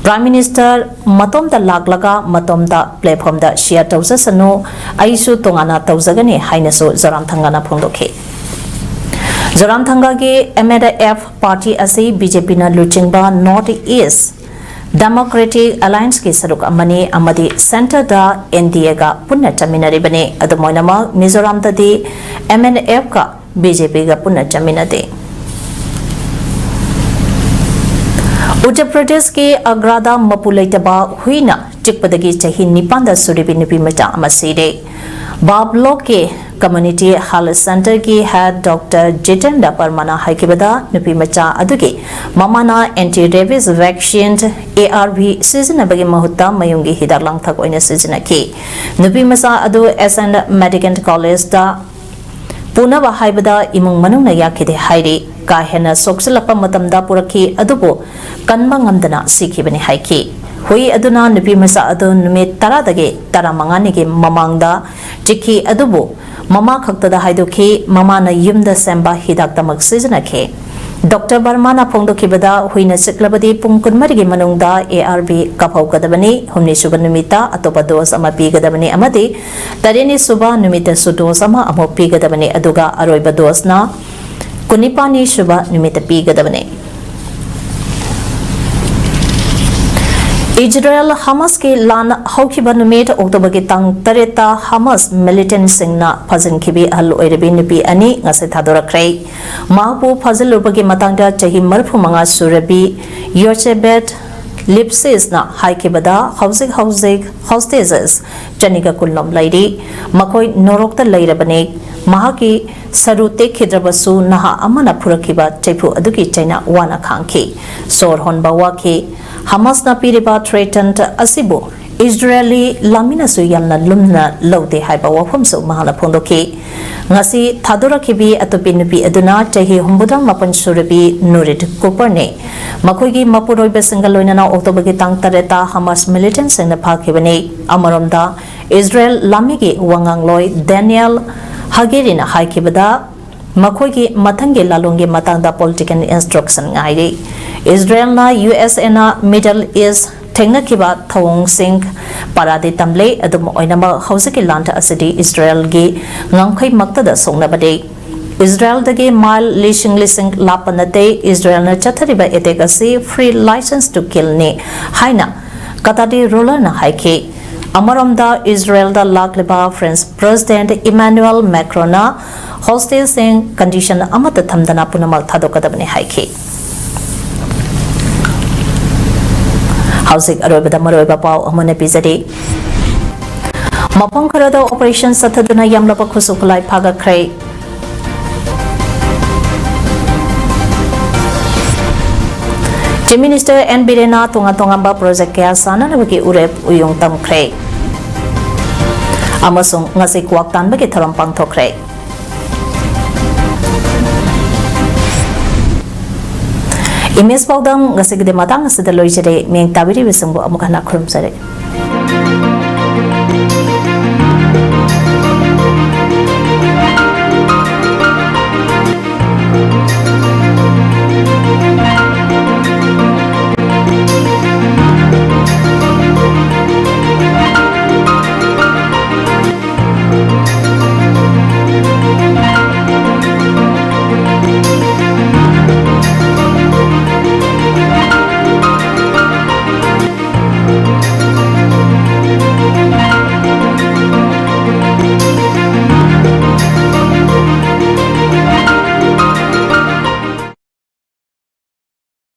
Prime minister ꯃꯇꯣꯝꯇ ꯂꯥꯛꯂꯒ ꯃꯇꯣꯝꯇ ꯄ꯭ꯂꯦꯠꯐꯣꯝꯗ ꯁꯤꯌꯔ ꯇꯧꯖꯁꯅꯨ, ꯑꯩꯁꯨ ꯇꯣꯉꯥꯟꯅ ꯇꯧꯖꯒꯅꯤ ꯍꯥꯏꯅꯁꯨ ꯖꯣꯔꯥꯝꯊꯪꯒꯥꯅ ꯐꯣꯡꯗꯣꯛꯈꯤ꯫ ꯖꯣꯔꯥꯝꯊꯪꯒꯥꯒꯤ ꯑꯦꯝ ꯑꯦꯟ ꯑꯦꯐ ꯄꯥꯔꯇꯤ ꯑꯁꯤ ꯕꯤ ꯖꯦ ꯄꯤꯅ ꯂꯨꯆꯤꯡꯕ ꯅꯣꯔꯠ ꯏꯁ ꯗꯦꯃꯣꯀ꯭ꯔꯦꯇꯤꯛ ꯑꯦꯂꯥꯌꯟꯁꯀꯤ ꯁꯔꯨꯛ ꯑꯃꯅꯤ ꯑꯃꯗꯤ ꯁꯦꯟꯇꯔꯗ ꯑꯦꯟ ꯗꯤ ꯑꯦꯒ ꯄꯨꯟꯅ ꯆꯠꯃꯤꯟꯅꯔꯤꯕꯅꯤ꯫ ꯑꯗꯨꯝ ꯑꯣꯏꯅꯃꯛ, ꯃꯤꯖꯣꯔꯥꯝꯗꯗꯤ ꯑꯦꯝ ꯑꯦꯟ ꯑꯦꯐꯀ ꯕꯤ ꯖꯦ ꯄꯤꯒ ꯄꯨꯟꯅ ꯆꯠꯃꯤꯟꯅꯗꯦ꯫ ꯎꯠꯇꯔ ꯄ꯭ꯔꯗꯦꯁꯀꯤ ꯑꯒ꯭ꯔꯥꯗ ꯃꯄꯨ ꯂꯩꯇꯕ ꯍꯨꯏꯅ ꯆꯤꯛꯄꯗꯒꯤ ꯆꯍꯤ ꯅꯤꯄꯥꯟꯗ ꯁꯨꯔꯤꯕꯤ ꯅꯨꯄꯤ ꯃꯆꯥ ꯑꯃ ꯁꯤꯔꯦ꯫ ꯕꯥꯕ ꯕ꯭ꯂꯣꯛꯀꯤ ꯀꯝꯃ꯭ꯌꯨꯅꯤꯇꯤ ꯍꯦꯜꯊ ꯁꯦꯟꯇꯔꯒꯤ ꯍꯦꯗ ꯗꯣꯛꯇꯔ ꯖꯤꯇꯦꯟꯗ꯭ꯔ ꯄꯔꯃꯥꯅ ꯍꯥꯏꯈꯤꯕꯗ, ꯅꯨꯄꯤ ꯃꯆꯥ ꯑꯗꯨꯒꯤ ꯃꯃꯥꯅ anti rabies vaccine, ARV, ꯁꯤꯖꯤꯟꯅꯕꯒꯤ ꯃꯍꯨꯠꯇ ꯃꯌꯨꯝꯒꯤ ꯍꯤꯗꯥꯛ ꯂꯥꯡꯊꯛ ꯑꯣꯏꯅ ꯁꯤꯖꯤꯟꯅꯈꯤ꯫ ꯅꯨꯄꯤ ꯃꯆꯥ ꯑꯗꯨ S N Medical Collegeꯇ ꯄꯨꯅꯕ ꯍꯥꯏꯕꯗ ꯏꯃꯨꯡ ꯃꯅꯨꯡꯅ ꯌꯥꯈꯤꯗꯦ ꯍꯥꯏꯔꯤ꯫ ꯀꯥ ꯍꯦꯟꯅ ꯁꯣꯛꯆꯤꯜꯂꯛꯄ ꯃꯇꯝꯗ ꯄꯨꯔꯛꯈꯤ, ꯑꯗꯨꯕꯨ ꯀꯟꯕ ꯉꯝꯗꯅ ꯁꯤꯈꯤꯕꯅꯤ ꯍꯥꯏꯈꯤ꯫ ꯍꯨꯏ ꯑꯗꯨꯅ ꯅꯨꯄꯤ ꯃꯆꯥ ꯑꯗꯨ ꯅꯨꯃꯤꯠ ꯇꯔꯥꯗꯒꯤ ꯇꯔꯥꯃꯉꯥꯅꯤꯒꯤ ꯃꯃꯥꯡꯗ ꯆꯤꯛꯈꯤ, ꯑꯗꯨꯕꯨ ꯃꯃꯥ ꯈꯛꯇꯗ ꯍꯥꯏꯗꯣꯛꯈꯤ꯫ ꯃꯃꯥꯅ ꯌꯨꯝꯗ ꯁꯦꯝꯕ ꯍꯤꯗꯥꯛꯇꯃꯛ ꯁꯤꯖꯤꯟꯅꯈꯤ꯫ ꯗꯣꯛꯇꯔ ꯕꯔꯃꯥꯅ ꯐꯣꯡꯗꯣꯛꯈꯤꯕꯗ, ꯍꯨꯏꯅ ꯆꯤꯛꯂꯕꯗꯤ ꯄꯨꯡ ꯀꯨꯟꯃꯔꯤꯒꯤ ꯃꯅꯨꯡꯗ ARV ꯀꯥꯞꯍꯧꯒꯗꯕꯅꯤ꯫ ꯍꯨꯝꯅꯤꯁꯨꯕ ꯅꯨꯃꯤꯠꯇ ꯑꯇꯣꯞꯄ ꯗꯣꯁ ꯑꯃ ꯄꯤꯒꯗꯕꯅꯤ ꯑꯃꯗꯤ ꯇꯔꯦꯠꯅꯤꯁꯨꯕ ꯅꯨꯃꯤꯠꯇꯁꯨ ꯗꯣꯁ ꯑꯃ ꯑꯃꯨꯛ ꯄꯤꯒꯗꯕꯅꯤ, ꯑꯗꯨꯒ ꯑꯔꯣꯏꯕ ꯗꯣꯁꯅ ꯀꯨꯟꯅꯤꯄꯥꯟꯅꯤꯁꯨꯕ ꯅꯨꯃꯤꯠꯇ ꯄꯤꯒꯗꯕꯅꯤ꯫ ꯏꯖꯔꯦꯜ ꯍꯃꯥꯁꯀꯤ ꯂꯥꯟ ꯍꯧꯈꯤꯕ ꯅꯨꯃꯤꯠ ꯑꯣꯛꯇꯣꯕꯔꯒꯤ ꯇꯥꯡ ꯇꯔꯦꯠꯇ ꯍꯃꯥꯁ ꯃꯤꯂꯤꯇꯦꯟꯠꯁꯤꯡꯅ ꯐꯥꯖꯤꯟꯈꯤꯕꯤ ꯑꯍꯜ ꯑꯣꯏꯔꯕꯤ ꯅꯨꯄꯤ ꯑꯅꯤ ꯉꯁꯤ ꯊꯥꯗꯣꯔꯛꯈ꯭ꯔꯦ꯫ ꯃꯍꯥꯛꯄꯨ ꯐꯥꯖꯤꯜꯂꯨꯕꯒꯤ ꯃꯇꯥꯡꯗ ꯆꯍꯤ ꯃꯔꯤꯐꯨꯃꯉꯥ ꯁꯨꯔꯕꯤ ꯌꯣꯆꯦꯕꯦꯠ ꯂꯤꯞꯁꯤꯁꯅ ꯍꯥꯏꯈꯤꯕꯗ, ꯍꯧꯖꯤꯛ ꯍꯧꯖꯤꯛ ꯍꯣꯁꯇꯦꯖꯦꯁ ꯆꯅꯤꯒ ꯀꯨꯟ ꯂꯣꯝ ꯂꯩꯔꯤ꯫ ꯃꯈꯣꯏ ꯅꯣꯔꯣꯛꯇ ꯂꯩꯔꯕꯅꯤ꯫ ꯃꯍꯥꯛꯀꯤ ꯁꯔꯨ ꯇꯦꯛꯈꯤꯗ꯭ꯔꯕꯁꯨ, ꯅꯍꯥ ꯑꯃꯅ ꯐꯨꯔꯛꯈꯤꯕ ꯆꯩꯐꯨ ꯑꯗꯨꯒꯤ ꯆꯩꯅ ꯋꯥꯅ ꯈꯥꯡꯈꯤ꯫ ꯁꯣꯔ ꯍꯣꯟꯕ ꯋꯥꯈꯤ꯫ ꯍꯃꯥꯁꯅ ꯄꯤꯔꯤꯕ ꯊ꯭ꯔꯦꯇꯟ ꯑꯁꯤꯕꯨ ꯏꯖꯔꯦꯂꯤ ꯂꯥꯟꯃꯤꯅꯁꯨ ꯌꯥꯝꯅ ꯂꯨꯝꯅ ꯂꯧꯗꯦ ꯍꯥꯏꯕ ꯋꯥꯐꯝꯁꯨ ꯃꯍꯥꯛꯅ ꯐꯣꯡꯗꯣꯛꯈꯤ꯫ ꯉꯁꯤ ꯊꯥꯗꯣꯔꯛꯈꯤꯕꯤ ꯑꯇꯣꯞꯄꯤ ꯅꯨꯄꯤ ꯑꯗꯨꯅ ꯆꯍꯤ ꯍꯨꯝꯐꯨꯇꯔꯥ ꯃꯥꯄꯟ ꯁꯨꯔꯕꯤ ꯅꯨꯔꯤꯠ ꯀꯨꯄꯔꯅꯤ꯫ ꯃꯈꯣꯏꯒꯤ ꯃꯄꯨꯔꯣꯏꯕꯁꯤꯡꯒ ꯂꯣꯏꯅꯅ ꯑꯣꯛꯇꯣꯕꯔꯒꯤ ꯇꯥꯡ ꯇꯔꯦꯠꯇ ꯍꯃꯥꯁ ꯃꯤꯂꯤꯇꯦꯟꯠꯁꯤꯡꯅ ꯐꯥꯈꯤꯕꯅꯤ꯫ ꯑꯃꯔꯣꯝꯗ, ꯏꯖꯔꯦꯜ ꯂꯥꯟꯃꯤꯒꯤ ꯋꯥꯉꯥꯡꯂꯣꯏ ꯗꯦꯅꯤꯌꯦꯜ ꯍꯒꯦꯔꯤꯅ ꯍꯥꯏꯈꯤꯕꯗ, ꯃꯈꯣꯏꯒꯤ ꯃꯊꯪꯒꯤ ꯂꯥꯂꯣꯡꯒꯤ ꯃꯇꯥꯡꯗ ꯄꯣꯂꯤꯇꯤꯀꯦꯜ ꯏꯟꯁꯇ꯭ꯔꯛꯁꯟ ꯉꯥꯏꯔꯤ꯫ ꯏꯖꯔꯦꯜꯅ USAꯅ ꯃꯤꯗꯜ ꯏꯁ ꯊꯦꯡꯅꯈꯤꯕ ꯊꯧꯑꯣꯡꯁꯤꯡ ꯄꯥꯔꯥꯗꯤ ꯇꯝꯂꯦ꯫ ꯑꯗꯨꯝ ꯑꯣꯏꯅꯃꯛ, ꯍꯧꯖꯤꯛꯀꯤ ꯂꯥꯟ ꯑꯁꯤꯗꯤ ꯏꯖꯔꯦꯜꯒꯤ ꯉꯝꯈꯩꯃꯛꯇꯗ ꯁꯣꯛꯅꯕꯅꯤ꯫ ꯏꯖꯔꯦꯜꯗꯒꯤ ꯃꯥꯏꯜ ꯂꯤꯁꯤꯡ ꯂꯤꯁꯤꯡ ꯂꯥꯞꯄ ꯅꯠꯇꯦ꯫ ꯏꯖꯔꯦꯜꯅ ꯆꯠꯊꯔꯤꯕ ꯑꯦꯇꯦꯛ ꯑꯁꯤ free licence to killꯅꯤ ꯍꯥꯏꯅ ꯀꯇꯥꯗꯤ ꯔꯨꯂꯔꯅ ꯍꯥꯏꯈꯤ꯫ ꯑꯃꯔꯣꯝꯗ, ꯏꯖꯔꯦꯜꯗ ꯂꯥꯛꯂꯤꯕ ꯐ꯭ꯔꯦꯟꯁ ꯄ꯭ꯔꯦꯁꯤꯗꯦꯟꯠ ꯏꯃꯥꯅꯨꯑꯦꯜ ꯃꯦꯀ꯭ꯔꯣꯟꯅ ꯍꯣꯁꯇꯦꯖꯁꯤꯡ ꯀꯟꯗꯤꯁꯟ ꯑꯃꯠꯇ ꯊꯝꯗꯅ ꯄꯨꯝꯅꯃꯛ ꯊꯥꯗꯣꯛꯀꯗꯕꯅꯤ ꯍꯥꯏꯈꯤ꯫ ꯍꯧꯖꯤꯛ ꯑꯔꯣꯏꯕꯗ ꯃꯔꯨꯑꯣꯏꯕ ꯄꯥꯎ ꯑꯃꯨꯟꯅ ꯄꯤꯖꯔꯤ꯫ ꯃꯐꯝ ꯈꯔꯗ operation ꯆꯠꯊꯗꯨꯅ ꯌꯥꯝꯂꯕ ꯈꯨꯠꯁꯨ ꯈꯨꯠꯂꯥꯏ ꯐꯥꯒꯠꯈ꯭ꯔꯦ꯫ Chief Minister N ꯕꯤꯔꯦꯟꯅ ꯇꯣꯉꯥꯟ ꯇꯣꯉꯥꯟꯕ project ꯀꯌꯥ ꯁꯥꯅꯅꯕꯒꯤ ꯎꯔꯦꯞ ꯎꯌꯨꯡ ꯇꯝꯈ꯭ꯔꯦ꯫ ꯑꯃꯁꯨꯡ ꯉꯁꯤ ꯀ꯭ꯋꯥꯛ ꯇꯥꯟꯕꯒꯤ ꯊꯧꯔꯝ ꯄꯥꯡꯊꯣꯛꯈ꯭ꯔꯦ꯫ Image ꯄꯥꯎꯗꯝ ꯉꯁꯤꯒꯤꯗꯤ ꯃꯇꯥꯡ ꯑꯁꯤꯗ ꯂꯣꯏꯖꯔꯦ꯫ ꯃꯤꯠꯌꯦꯡ ꯇꯥꯕꯤꯔꯤꯕꯁꯤꯡꯕꯨ ꯑꯃꯨꯛ ꯍꯟꯅ ꯈꯨꯔꯨꯝꯖꯔꯤ꯫